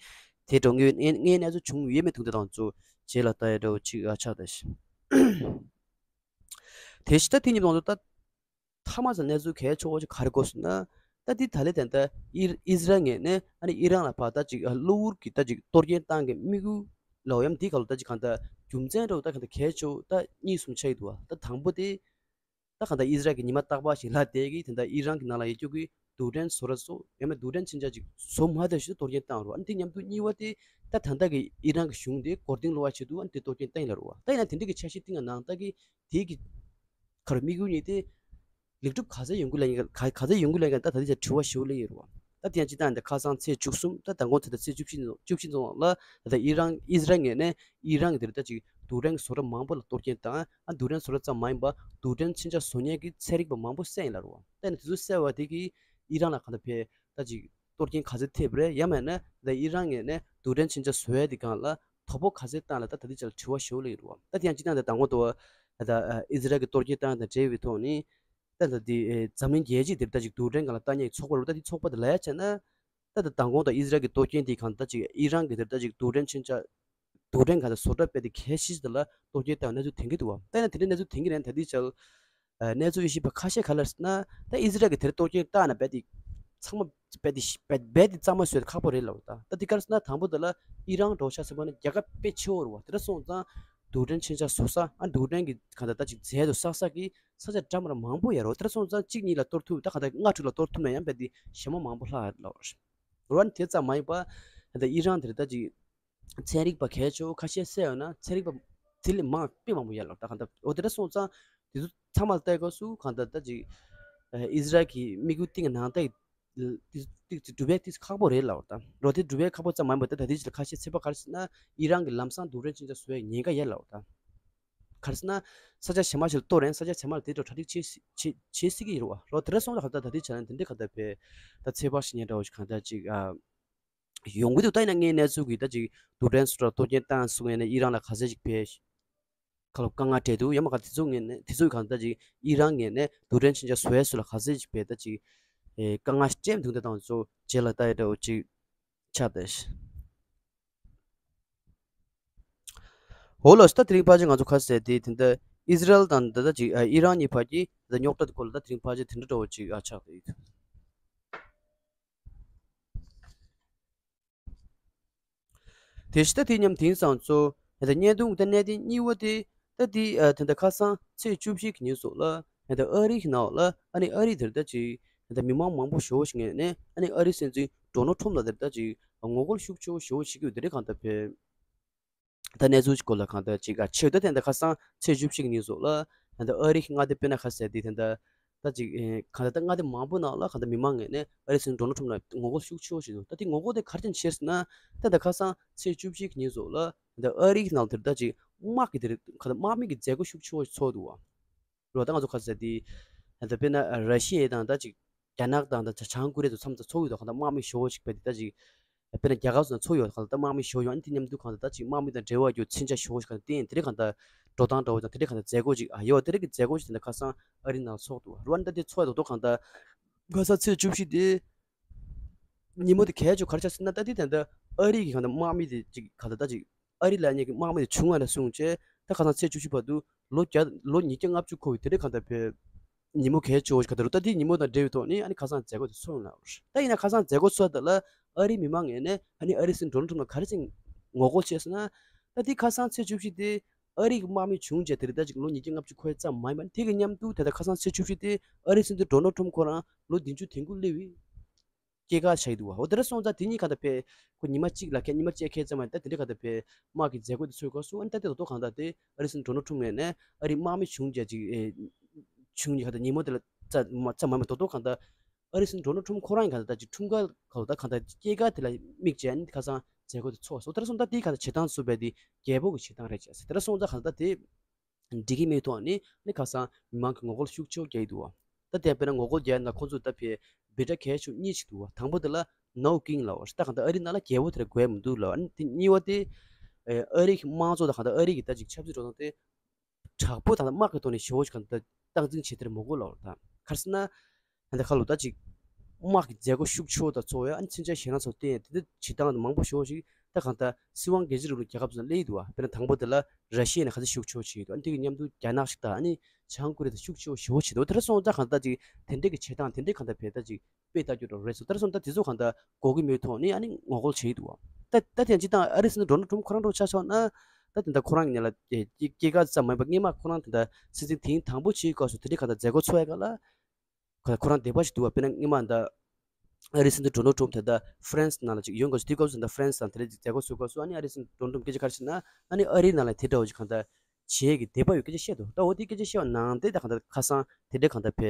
དེ་འགྲོ་ངེས་ངས་ངས་གནས་ཚུལ་བྱུང་ཡོད་མེད་ཐུག་དེ་དང་ཚོ་རྗེས་ལ་ལྟ་ཡ་འདྲ་བོ་ཞིག་ཨ་ཆགས་ད་ཤི། དེ་ཤི་ད་དེ་གཉིས་དང་ཚོ་ད། མཐའ་མ་ཚོ་གནས་ཚུལ་གལ་ཆེ་བོ་ཅིག་ག་རེ་གོ་སོང་ན། ད་འདི་ད་ལེ་དེ་འདྲ་ཨི་ཨི་ཟི་རལ་ངོས་ནས་ཨ་ནི་ཨི་རན་ལ་ཕར་ད་ཅིག་གློ་བུར་གྱི་ད་ཅིག་གཏོར་སྐྱོན་བཏང་གི་དམིགས་ཡུལ་ལ་འོ་ཡམ་འདི་ག་ལ་ད་ཅིག་གང་ལྟར་རྒྱུ་མཚན་འདྲ་བོ་ད་གང་ལྟར་གལ་ཆེ་བོ་ད་གཉིས་གསུམ་ཆགས་ཀྱི་འདུག་བ། ད་དང་པོ་དེ་ད་གང་ལྟར་ཨི་ཟི་རལ་གྱི་ཉི་མ་རྟག་པར་ཞིག་ལྷག་བསྡད་ཀྱི་དེ་འདྲ་ཨི་རན་གྱི་ནང་ལ་ཡོད་རྒྱུ་གི་རྡུལ་ཕྲན་བཟོ་གྲྭ་སོགས་ཡང་མིན་རྡུལ་ཕྲན་མཚོན་ཆ་ཅིག་བཟོ་མ་ཐུབ་ཞིག་གཏོར་སྐྱོན་བཏང་རོགས། ཨ་ནི་དེ་མཉམ་དུ་གཉིས་པ་དེ་ད་ད་ལྟ་གི་ཨི་རན་གྱི་གཞུང་དེ་མགོ་རྟིང་སློག་པ་ཆེད་དུ་ཨ་ནི་དེ་གཏོར་སྐྱོན་བཏང་ཡིན་ལ་རོགས། ད་ཡིན་ན་དེ་འདྲ་གི་འཆར་གཞི་བཏིང་བ་ནང་ད་གི་དེ་གི་ཁར་དམིགས་ཡུལ་གཉིས་ཏེ། ལེགས་གྲུབ་ག་ཚད་ཡོང་གི་ལ་ཡིན་ག་ག་ཚད་ཡོང་གི་ལ་ཡིན་ག་ད་ད་དེ་ཚོ་དྲི་བ་ཞེ་པོ་སླེབས་ཡོད་རེད་བ། ད་དེ་ཡང་སྤྱི་བཏང་འདི་ཁ་སང་ཚེས་བཅུ་གསུམ་ད་ད་དགོང་ཚེ་ད་ཚེས་བཅུ་བཞི་ཚོ་བཅུ་བཞི་ཚོ་ལ་ད་ད་ཨི་རན་ཨི་ཟི་རལ་ངོས་ནས་ཨི་རན་གྱི་དེར་ད་ཅིག་རྡུལ་ཕྲན་གྱི་བཟོ་གྲྭ་མང་པོ་ལ་གཏོར་སྐྱོན་དང་ཨ་རྡུལ་ཕྲན་བཟོ་གྲྭ་ཙམ་མ་ཡིན་པ་རྡུལ་ཕྲན་མཚོན་ཆ་བཟོ་མཁན་གྱི་ཚན་རིག་པ་མང་པོ་བསད་ཡིན་ལ་རེད་བ། ད་ནི་དེ་ཚོ་བསད་པ་དེ་གིས་ཨི་རན་ལ་གང་ལྟར་ཕན་ད་ཅིག་གཏོར་སྐྱོན་ག་ཚད་ཐེབས་རེད། ཡང་མིན་ན་ད་ཨི་རན་ངོས་ནས་རྡུལ་ཕྲན་མཚོན་ཆ་བཟོ་ཡ་དེ་སྒང་ལ་དོ་ཕོག་ག་ཚད་བཏང་ལ་ད་ད་ལྟའི་ཆར་དྲི་བ་ཞེ་པོ་སླེབས་ཡོད་རེད་བ། ད་དེ་ཡང་སྤྱི་བཏང་ད་དང་པོ་དུ་ད་ཨི་ཟི་རལ་གྱི་གཏོར་སྐྱོན་བཏང་དང་འབྲེལ་བའི་ཐོག་ནས་ད་ད་དེ་འཛམ་གླིང་རྒྱལ་སྤྱིའི་དེར་ད་ཅིག་རྡུལ་ཕྲན་སྒང་ལ་ལྟ་མཁན་གྱི་ཚོགས་པ་རེད་བ། ད་དེ་ཚོགས་པ་དེ་ལ་ཡ་བྱས་ན་ད་ད་དང་པོ་ད་ཨི་ཟི་རལ་གྱི་གཏོར་སྐྱོན་དེ་གང་ད་ཅིག་ཨི་རན་གྱི་དེར་ད་ཅིག་རྡུལ་ཕྲན་མཚོན་ཆ་རྡུལ་ཕྲན་གང་ད་བཟོ་གྲྭ་སྤེལ་དེ་གལ་ཆེ་ཤོས་དེ་ལ་གཏོར་སྐྱོན་བཏང་གནས་ཚུལ་ཐོན་གྱི་འདུག་བ། ད་ཡིན་ན་དེ་འདྲའི་གནས་ཚུལ་ཐོན་གྱི་རེད། ད་དེ་ཆར་གནས་ཚུལ་ཡེ་ཤེས་པ་ཁ་ཤས་ག་ལ་ཟེར་ན་ད་ཨི་ཟི་རལ་གྱི་དེར་གཏོར་སྐྱོན་བཏང་ན་རྦད་དེ་ཚང་མ་རྦད་དེ་རྦད་དེ་རྩ་མ་བཟོས་ཁག་པོ་རེད་ལབ། ད་ད་དེ་ག་རེ་ཟེར་ན་དང་པོ་དེ་ལ་ཨི་རན་འགྲོ་ཆ་ཟེར་བ་ནི་རྒྱལ་ཁབ་དཔེ་ཆེ་བོ་རེད་བ། དེ་འདྲ་སོང་ཙང་རྡུལ་ཕྲན་མཚོན་ཆ་བཟོ་ས་ཨ་རྡུལ་ཕྲན་གྱི་ག་ད་ད་ཅིག་རྫས་དུ་བསགས་ས་གི་ས་ཆ་འདྲ་མི་འདྲ་མང་པོ་ཡོད་རེད་བ། དེ་འདྲ་སོང་ཙང་གཅིག་གཉིས་ལ་གཏོར་ཐུབ་ད་ག་ད་ལྔ་དྲུག་ལ་གཏོར་ཐུབ་ན་ཡང་རྦད་དེ་ཞེ་མ་མང་པོ་ལྷག་ཡོད་ལབ་རེད། རོ་ཨ་ནི་དེ་ཙམ་མ་ཡིན་པ་ད་ཨི་རན་དེར་ད་ཅིག་ཚན་རིག་པ་གལ་ཆེ་བོ་ཁ་ཤས་བསད་ཡོད་ན་ཚན་རིག་པ་དེ་ལས་མང་དཔེ་མང་པོ་ཡོད་ལབ། ད་གང་ལྟར་འོ་དེ་འདྲ་སོང་ཙང་དེ་ཚོ་ཚང་མ་ལ་ལྟ་སྐབས་སུ་གང་ལྟར་ད་ཅིག་ཨི་ཟི་རལ་གྱི་དམིགས་ཡུལ་གཏིང་ནང་ལྟ་ཡི་དེ་དེ་སྒྲུབ་ཡས་དེ་ཁག་པོ་རེད་ལབ། ད་རོ་དེ་སྒྲུབ་ཡས་ཁག་པོ་ཙམ་མ་ཡིན་པ་ད་ད་དེ་ཅིག་ལ་ཁ་ཤས་ཚོད་དཔག་ག་རེ་ཟེར་ན་ཨི་རན་གྱི་ལམ་སང་རྡུལ་ཕྲན་མཚོན་ཆ་བཟོ་ཡས་ཉེན་ཁ་ཡོད་ལབ། ད་ག་རེ་ཟེར་ན་ས་ཆ་གཞན་མ་ཞིག་ལ་གཏོར་རན་ས་ཆ་གཞན་མ་ལ་དེ་འདྲ་གྲ་སྒྲིག་བྱེད་བྱེད་བྱེད་སྲིད་ཀྱི་ཡོད་རེད་བ། རོ་དེ་འདྲ་སོང་ཙང་གང་ལྟར་ད་དེ་བྱས་ན་དེ་འདྲའི་གང་ལྟར་བས་ད་ཚོད་དཔག་བྱེད་ཉེན་འདྲ་བོ་ཞིག་གང་ལྟར་ཅིག་ཨ། ཡོང་གི་འདུག་ད་ཡིན་ན་ངའི་གནས་ཚུལ་གྱིས་ད་ཅིག་རྡུལ་ཕྲན་སོགས་ལ་གཏོར་སྐྱོན་བཏང་སོང་ཡིན་ན་ཨི་རན་ལ་ག་ཚད་ཅིག་ཕན་ཁ་ལོ་དཀའ་ངལ་འཕྲད་འདུག་ཡང་མ་ག་དེ་ཚོ་ངོས་ནས་དེ་ཚོའི་གང་ལྟར་ཅིག་ཨི་རན་ངོས་ནས་རྡུལ་ཕྲན་མཚོན་ཆ་བཟོ་ཡས་སུ་ལ་ག་ཚད་ཅིག་ཕན་ད་ཅིག་ཨེ་དཀའ་ངལ་འཕྲད་འདུག་ད་དང་ཚོ་རྗེས་ལ་ལྟ་ཡ་འདྲ་བོ་ཅིག་ཆགས་ད། འོ་ལགས་སོ། ད་དེ་རིང་ཕལ་ཆེར་ང་ཚོ་ཁ་གསལ་དེ་དེ་འདྲ་ཨི་ཟི་རལ་དང་ད་ད་ཅིག་ཨི་རན་གཉིས་བར་གྱི་ད་རྙོག་དྲ་དེ་སྐོར་ལ་ད་དེ་རིང་ཕལ་ཆེར་དེ་འདྲ་འདྲ་བོ་ཅིག་ཨ་ཆགས་ད་ཡོད། དེ་བཞིན་ད་དེ་མཉམ་དེང་སང་ཚོ་ད་ལྟ་བརྙན་ཐུང་ད་གནད་དོན་གཉིས་པ་དེ་ད་དེ་ཨ་ད་ལྟ་ཁ་སང་ཚེས་བཅུ་བཞི་གི་ཉིན་སོགས་ལ་ད་ལྟ་ཨ་རི་གི་ནང་ལ་ཨ་ནི་ཨ་རི་དེར་ད་ཅིག་ད་ལྟ་མི་མང་མང་པོ་ཞེ་པོ་ཞིག་ངོས་ནས་ཨ་ནི་ཨ་རི་སྲིད་འཛིན་ཌོ་ནལ་ཊམ་ལ་དེར་ད་ཅིག་ངོ་རྒོལ་ཤུགས་ཆེ་བོ་ཞེ་པོ་བྱེད་ཀྱི་ཡོད། དེ་རིང་གང་ལྟར་བས། ད་གནས་ཚུལ་གྱི་སྐོར་ལ་གང་ལྟར་ཅིག་ཨ་ཆེ་ད་ད་ལྟ་ཁ་སང་ཚེས་བཅུ་བཞི་གི་ཉིན་སོགས་ལ་ད་ལྟ་ཨ་རི་གི་མངའ་སྡེ་དཔེར་ན་ཁ་གསལ་དེ་ད་ལྟ་ད་ཅིག་ཨེ་གང་ལྟར་ད་མངའ་སྡེ་མང་པོ་ནང་ལ་གང་ལྟར་མི་མང་ངོས་ནས་ཨ་རི་སྲིད་འཛིན་ཌོ་ནལ་ཊམ་ལ་ངོ་རྒོལ་ཤུགས་ཆེ་བོ་ཞིག་འདུག་ད་དེ་ངོ་རྒོལ་དེ་ག་རེ་བྱས་ནས་བྱས་ཟེར་ན་ད་ལྟ་ཁ་སང་ཚེས་བཅུ་བཞི་གི་ཉིན་སོགས་ལ་ད་ལྟ་ཨ་རི་གི་ནང་དེར་ད་ཅིག་དམག་གི་དེར་གང་ལྟར་དམག་མི་གི་མཛད་སྒོ་ཤུགས་ཆེ་བོ་ཞིག་ཚོགས་འདུག་བ། རོ་ད་ང་ཚོ་ཁ་ས་དེ་ད་དཔེར་ན་ར་ཤི་ཡ་དང་ད་ཅིག་རྒྱ་ནག་དང་ད་བྱང་ཀོ་རི་ཡ་ཚོ་མཚམས་ཚོགས་ཡོད་དོ། གང་ལྟར་དམག་མི་ཞེ་པོ་ཞིག་བས་དེ་ད་ཅིག་དཔེར་ན་རྒྱ་གར་ཚོ་ན་ཚོགས་ཡོད། གང་ལྟར་དམག་མི་ཞེ་པོ་ཡོད། ཨ་ནི་དེ་མཉམ་དུ་གང་ལྟར་ད་ཅིག་དམག་མི་དང་འབྲེལ་བ་ཡོད་མཚོན་ཆ་ཞེ་པོ་ཞིག་གང་ལྟར་བསྟན། དེ་རིང་གང་ལྟར་འགྲོ་སྟངས་འདྲ་བོ་དང་དེ་རིང་གང་ལྟར་མཛད་སྒོ་ཅིག་ཨ་ཡོད། དེ་རིང་གི་མཛད་སྒོ་ཅིག་དེ་འདྲ་ཁ་སང་ཨ་རི་ནང་ཚོགས་འདུག་བ། རོ་ཨ་ནི་ད་དེ་ཚོགས་ཡོད་དོ། གང་ལྟར་ཁ་སང་ཚེས་བཅུ་བཞི་དེ། ཉིན་མོ་དེ་གལ་ཆེ་ག་རེ་ཆགས་ཟེར་ན་ད་དེ་ད་ལྟ་ཨ་རི་གི་གང་ལྟར་དམག་མི་དེ་ཅིག་གང་ལྟར་ད་ཅིག་ཨ་རི་ལ་ཉེ་གི་དམག་མི་དེ་བྱུང་བ་ནས་བཟུང་བྱས་ད་ཁ་སང་ཚེས་བཅུ་བཞི་བར་དུ་ལོ་བརྒྱ་ལོ་ཉིས་བརྒྱ་ལྔ་བཅུ་འཁོར་བའི་དེ་རིང་གང་ལྟར་བས་ཉིན་མོ་གལ་ཆེ་བོ་ཞིག་ག་ད་རུ་ད་དེ་ཉིན་མོ་དང་འབྲེལ་བའི་ཐོག་ནས་ཨ་ནི་ཁ་སང་མཛད་སྒོ་དེ་ཚོགས་ཡོང་ལ། ད་ཡིན་ན་ཁ་སང་མཛད་སྒོ་ཚོགས་ད་ལ་ཨ་རི་མི་མང་ངོས་ནས་ཨ་ནི་ཨ་རི་སྲིད་འཛིན་ཌོ་ནལ་ཊམ་ལ་ག་རེ་ཅིག་ངོ་རྒོལ་བྱས་ཟེར་ན་ད་དེ་ཁ་སང་ཚེས་བཅུ་བཞི་དེ་ཨ་རི་གི་དམག་མི་བྱུང་རྗེས་དེ་རིང་ད་ཅིག་ལོ་ཉིས་བརྒྱ་ལྔ་བཅུ་འཁོར་ཡས་ཙམ་མ་ཡིན་པ་དེ་གི་མཉམ་དུ་དེ་ད་ཁ་སང་ཚེས་བཅུ་བཞི་དེ་ཨ་རི་སྲིད་འཛིན་ཌོ་ནལ་ཊམ་ཁོ་རང་ལོ་བདུན་ཅུ་དོན་དགུ་སླེབས་ཡིན། སྐྱེས་སྐར་ཆགས་ཀྱི་འདུག་བ། འོ་དེ་འདྲ་སོང་ཙང་དེ་གཉིས་གང་ལྟར་ཕེ་ཁོ་ཉི་མ་གཅིག་ལ་ཁད་ཉི་མ་གཅིག་ཁད་ཙམ་མ་ད་དེ་འདྲ་གང་ལྟར་ཕེ་དམག་གི་མཛད་སྒོ་དེ་ཚོགས་སྐབས་སུ། ཨ་ནི་ད་དེ་ད་དོ་གང་ལྟར་དེ་ཨ་རི་སེང་ཌོ་ནལ་ཊམ་ངོས་ནས་ཨ་རིའི་དམག་མི་བྱུང་རྒྱ་ཅིག་ཨེ་བྱུང་རྒྱ་གང་ལྟར་ཉིན་མོ་དེ་ལ་རྩ་མ་རྩ་མ་མ་དོ་དོ་གང་ལྟར་ཨ་རི་སེང་ཌོ་ནལ་ཊམ་ཁོ་རང་གང་ལྟར་ད་ཅིག་འཁྲུངས་སྐར་གང་ལྟར་གང་ལྟར་སྐྱེས་སྐར་དེ་ལ་དམིགས་བྱས་ཨ་ནི་ཁ་སང་མཛད་སྒོ་དེ་ཚོགས་སོང་། དེ་འདྲ་སོང་ཙང་དེ་གང་ལྟར་བྱེད་སྟངས་སུ་བས་དེ་རྒྱལ་པོ་གི་བྱེད་སྟངས་རེད་བྱས། དེ་འདྲ་སོང་ཙང་གང་ལྟར་དེ་འགྲིག་གི་མེད་ཐོག་ནི་ནི་ཁ་སང་མི་མང་གི་ངོ་རྒོལ་ཤུགས་ཆེ་བོ་རྒྱག་གི་འདུག་བ། ད་དེ་ཡང་དཔེར་ན་ངོ་རྒོལ་རྒྱག་ན་ཁོང་ཚོ་ད་ཕེ་འབོད་སྒྲ་གལ་ཆེ་གཉིས་ཤིག་འདུག་བ། དང་པོ་དེ་ལ་No King ལབ་བ་ད་གང་ལྟར་ཨ་རི་ནང་ལ་རྒྱལ་པོ་དེ་ར་དགོས་མི་འདུག་ལབ་བ། ཨ་ནི་དེ་གཉིས་པ་དེ་ཨ་རི་གི་དམངས་གཙོ་དང་གང་ལྟར་ཨ་རི་གི་ད་ཅིག་ཆབ་སྲིད་འགྲོ་སྟངས་དེ་དྲག་པོ་དང་དམག་གི་ཐོག་ནས་ཞེ་བོ་ཞིག་གང་ལྟར་སྟངས་འཛིན་བྱེད་དེ་ར་མི་དགོས་ལབ་བ། ད་ག་རེ་ཟེར་ན། ད་ལྟ་ཁ་ལོ་ད་ཅིག་དམག་གི་མཛད་སྒོ་ཤུགས་ཆེ་བོ་དང་ཚོགས་ཡ་ཨ་ནི་མཚོན་ཆ་ཞེད་སྣང་ཚོ་བསྟན་ཡ་དེ་འདྲ་བྱེད་སྟངས་མང་པོ་ཞེ་བོ་ཞིག་ད་གང་ལྟར་སྲིད་དབང་སྒེར་གཅོད་རིང་ལུགས་རྒྱལ་ཁབ་ཚོ་སླེབས་ཡོད་འདུག་བ། དཔེར་ན་དང་པོ་དེ་ལ་ར་ཤི་ཡ་ནས་ག་ཚོད་ཤུགས་ཆེ་བོ་བྱེད་ཡོད་འདུག་ཨ་ནི་དེ་གི་མཉམ་དུ་རྒྱ་ནག་ཞིག་དང་ཨ་ནི་བྱང་ཀོ་རི་ཡ་དང་ཤུགས་ཆེ་བོ་ཞེ་བོ་བྱེད་འདུག་དེ་འདྲ་སོང་ཙང་གང་ལྟར་ཅིག་དེ་འདྲ་གི་བྱེད་སྟངས་དེ་འདྲ་གང་ལྟར་བས་ད་ཅིག་དཔེ་ལྟ་རྒྱུ་འདྲ་རེད་སོང་། དེ་འདྲ་སོང་ཙང་དེ་ཚོ་གང་ལྟར་གོ་གི་མེད་ཐོག་ནས་ཨ་ནི་ངོ་རྒོལ་བྱེད་ཀྱི་འདུག་བ། ད་ད་དེ་ཡང་སྤྱིར་བཏང་ཨ་རི་སི་ཌོ་ནལ་ཊམ་ཁོ་རང་འགྲོ་ཆ་ཆོག་ན་ད་དེ་འདྲ་ཁོ་རང་གི་ནས་ལ་སྐྱེས་སྐྱེས་སྐར་ཙམ་མ་ཡིན་པ་སྔས་མ་ཁོ་རང་དེ་འདྲ་སྲིད་འཛིན་དེང་དང་པོ་བྱེད་སྐབས་སུ་དེ་འདྲའི་གང་ལྟར་མཛད་སྒོ་ཚོགས་ཡ་ག་ལ་ཁོ་ཁོ་རང་དད་པ་ཞིག་འདུག་བ། དཔེར་ན་སྔས་མ་ད་ཨ་རི་སི་ཌོ་ནལ་ཊམ་དེ་ད་ཧྥ་རན་སི་ནང་ལ་ཅིག་ཡོང་དགོས་སུ་དེ་སྐབས་སུ་ད་ཧྥ་རན་སི་དང་དེ་འདྲ་ཅིག་མཛད་སྒོ་ཚོགས་སྐབས་སུ་ཨ་ནི་ཨ་རི་སི་ཌོ་ནལ་ཊམ་སྐད་ཆ་ག་རེ་བཤད་ན་ཨ་ནི་ཨ་རིའི་ནང་ལ་དེ་འདྲ་བོ་ཅིག་གང་ལྟར་བྱེད་ཀྱི་དད་པ་ཡོད་སྐད་ཆ་བཤད་འདུག་ད་འོ་དེ་སྐད་ཆ་བཤད་པ་ནང་དེ་ད་གང་ལྟར་ཁ་སང་དེ་འདྲའི་གང་ལྟར་ཕེ།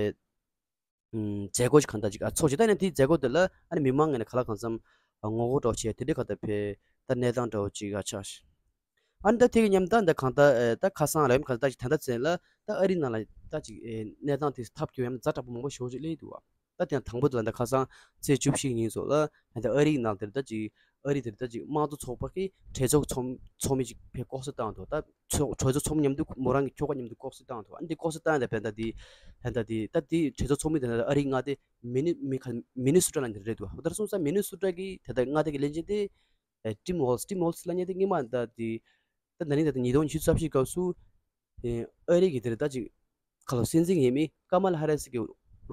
ཨུམ། མཛད་སྒོ་ཞིག་གང་ལྟར་ཅིག་ཨ་ཚོགས་ཅིག་ད་ནི་དེའི་མཛད་སྒོ་དེ་ལ་ཨ་ནི་མི་མང་ངོས་ནས་ག་ལ་གང་འཚམ་ཨ་ངོ་རྒོལ་འདྲ་བོ་བྱས་དེ་འདྲའི་གང་ལྟར་ཕེ་ད་གནས་སྟངས་འདྲ་བོ་ཅིག་ཨ་ཆགས་ཤག་ཨ་ནི་ད་དེ་གི་མཉམ་དུ་ད་གང་ལྟར་ཨེ་ད་ཁ་སང་ལ་ཡོད་གང་ལྟར་ཅིག་ད་ལྟ་ཚེ་ལ་ད་ཨ་རི་ནང་ལ་ད་ཅིག་ཨེ་གནས་སྟངས་དེ་ཐབས་སྐྱོ་ཡང་ཛ་དྲག་པོ་མང་པོ་ཞེ་པོ་ཅིག་སླེབས་འདུག་བ། ད་དེ་ཡང་དང་པོ་དེ་ལ་ད་ཁ་སང་ཚེས་བཅུ་བཞི་ཉིན་སོགས་ལ་ད་ཨ་རི་ནང་དེར་ད་ཅིག་ཨ་རི་དེར་ད་ཅིག་དམངས་གཙོ་ཚོགས་པ་གི་གྲོས་ཚོགས་ཚོགས་ཚོགས་མི་ཅིག་ཕེ་ལྐོག་ཟ་བཏང་འདུག་ད་ཚོགས་གྲོས་ཚོགས་ཚོགས་མི་མཉམ་དུ་མོ་རང་གི་ཁྱོ་ག་མཉམ་དུ་ལྐོག་ཟ་བཏང་འདུག་ཨ་འདི་ལྐོག་ཟ་བཏང་ཡ་ད་བས་ད་འདི་ད་འདི་ད་འདི་གྲོས་ཚོགས་ཚོགས་མི་དེ་ད་ཨ་རིའི་མངའ་སྡེ་མི་ནི་མི་ཁ་མི་ནི་སུ་ཊ་ལ་འདི་རེད་འདུག་ཨ་ད་སོང་ཙང་མི་ནི་སུ་ཊ་གི་ད་ད་མངའ་སྡེ་གི་བློན་ཆེན་དེ་ཨེ་ཊིམ་ཝོལ་སི་ཊིམ་ཝོལ་སི་ལབ་མཁན་དེ་སྔོན་མ་ད་འདི་ད་ན་ནིང་ད་ད་ཉིས་སྟོང་ཉི་ཤུ་རྩ་བཞིའི་སྐབས་སུ་ཨེ་ཨ་རི་གི་དེར་ད་ཅིག་ཁ་ལོ་སྲིད་འཛིན་ཡས་མི་ཀ་མ་ལ་ཧ་རི་སི་གི་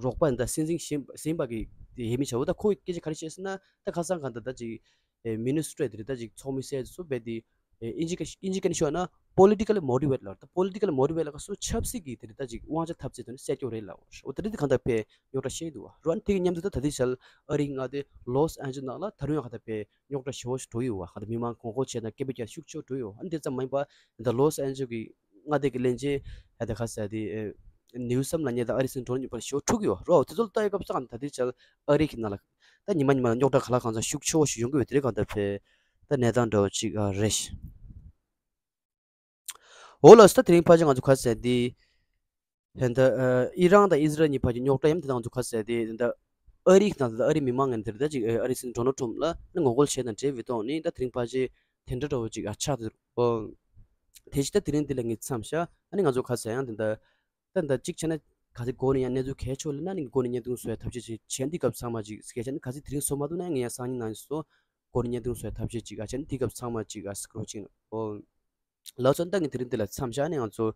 རོགས་པ་ད་སྲིད་འཛིན་གཞན་གཞན་པ་གི་ཡས་མི་བྱ་བོ་ད་ཁོ་གི་སྐད་ཆ་ག་རེ་བཤད་ཟེར་ན་ད་ཁ་སང་གང་ད་ད་ཅིག་ཨེ་མི་ནི་སུ་ཊ་དེར་ད་ཅིག་ཚོགས་མི་སྲས་སུ་བས་དེ་ཨེ་ཨིན་ཇི་སྐད་ཨིན་ཇི་སྐད་ནས་ཤོད་ན་པོ་ལི་ཊི་ཀལ་མོ་ཊི་ཝེ་ཊི་ལབ་ད་པོ་ལི་ཊི་ཀལ་མོ་ཊི་ཝེ་ཊི་ལབ་སྐབས་སུ་ཆབ་སྲིད་ཀྱི་དེ་རེད་ད་ཅིག་དབང་ཆ་འཐབ་རྩོད་དེ་ནི་གསལ་སྐྱོ་རེད་ལབ་འོ་དེ་རེད་དེ་གང་ལྟར་ཕེ་རྙོག་དྲ་ཤེས་འདུག་བ་རོ། ཨ་ནི་དེ་གི་མཉམ་དུ་ད་ད་ལྟའི་ཆར་ཨ་རིའི་མངའ་སྡེ་ལོ་སི་ཨན་ཇི་ལེ་སི་ནང་ལ་ད་རུང་ཡང་གང་ལྟར་ཕེ་རྙོག་དྲ་ཞེ་བོ་ཞིག་འགྲོ་ཡོད་བ། གང་ལྟར་མི་མང་ངོ་རྒོལ་བྱས་དང་སྐད་འབོད་རྒྱག་ཤུགས་ཆེ་བོ་འགྲོ་ཡོད། ཨ་ནི་དེ་ཙམ་མ་ཡིན་པ་ད་ལོ་སི་ཨན་ཇི་ལེ་སི་གི་མངའ་སྡེ་གི་བློན་ཆེན་ཨ་ད་ག་ཟེར་དེ་ཨེ་ནིའུ་སམ་ལབ་མཁན་དང་ཨ་རི་སི་ཌོ་ནལ་ཊམ་གཉིས་བར་ཞེ་བོ་འཁྲུག་ཡོད་རོ། དེ་ཚོ་ལ་ལྟ་ཡོད་སྐབས་ས་གང་ད་ལྟའི་ཆར་ཨ་རི་གི་ནང་ལ་ད་ཉི་མ་ཉི་མ་ལ་རྙོག་དྲ་ག་ལ་གང་འཚམ་ཤུགས་ཆེ་བོ་ཞིག་ཡོང་གི་ཡོད། དེ་རེད་གང་ལྟར་ཕེ་ད་གནས་སྟངས་འདྲ་བོ་ཅིག་ཨ་རེད། འོ་ལགས་སོ། ད་དེ་རིང་ཕལ་ཆེར་ང་ཚོ་ག་ཟེར་དེ་ད་ཨི་རན་དང་ཨི་ཟི་རལ་གཉིས་བར་གྱི་རྙོག་དྲ་ཡང་དེ་དང་ང་ཚོ་ག་ཟེར་དེ་ད་ཨ་རི་དང་ད་ཨ་རི་མི་མང་ངོས་ནས་དེ་ད་ཅིག་ཨ་རི་སྲིད་འཛིན་ཌོ་ནལ་ཊམ་ལ་ནི་ངོ་རྒོལ་བྱས་དང་འབྲེལ་བའི་ཐོག་ནས་ད་དེ་རིང་ཕལ་ཆེར་དེ་འདྲ་འདྲ་བོ་ཅིག་ཨ་ཆགས་འདུག་ཨོ། དེ་ཅི་ད་དེ་རིང་འདི་ལ་ངས་མཚམས་བཞག་ཨ་ནི་ང་ཚོ་ག་ཟེར་ཡང་དེ་ད་ད་ད་གཅིག་བྱས་ན་ག་ཚོད་འགོར་ནས་ཡང་གནས་ཚུལ་གལ་ཆེ་བ་ལབ་ན་ནི་འགོར་ནས་བརྙན་ཐུང་བཟོ་ཡ་ཐབས་ཤེས་ཅིག་བྱས། འདི་སྐབས་ཚང་མ་ཅིག་སྐད་ཆ་ནི་ག་ཚོད་དེ་རིང་བཟོ་མ་ཐུབ་ན་ངས་ཡང་སང་ཉིན་ནང་བཟོ། འགོར་ནས་བརྙན་ཐུང་བཟོ་ཡ་ཐབས་ཤེས་ཅིག་ཨ་བྱས་ནི་འདི་སྐབས་ཚང་མ་ཅིག་ཨ་སྐོར་ཅིག་ཨོ། ལགས་སོ། ད་ངས་དེ་རིང་འདི་ལ་མཚམས་བཞག་ནས་ང་ཚོ་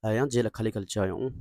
ཡང་རྗེས་ལ་ག་ལེ་ག་ལེ་བྱ་ཡོང་།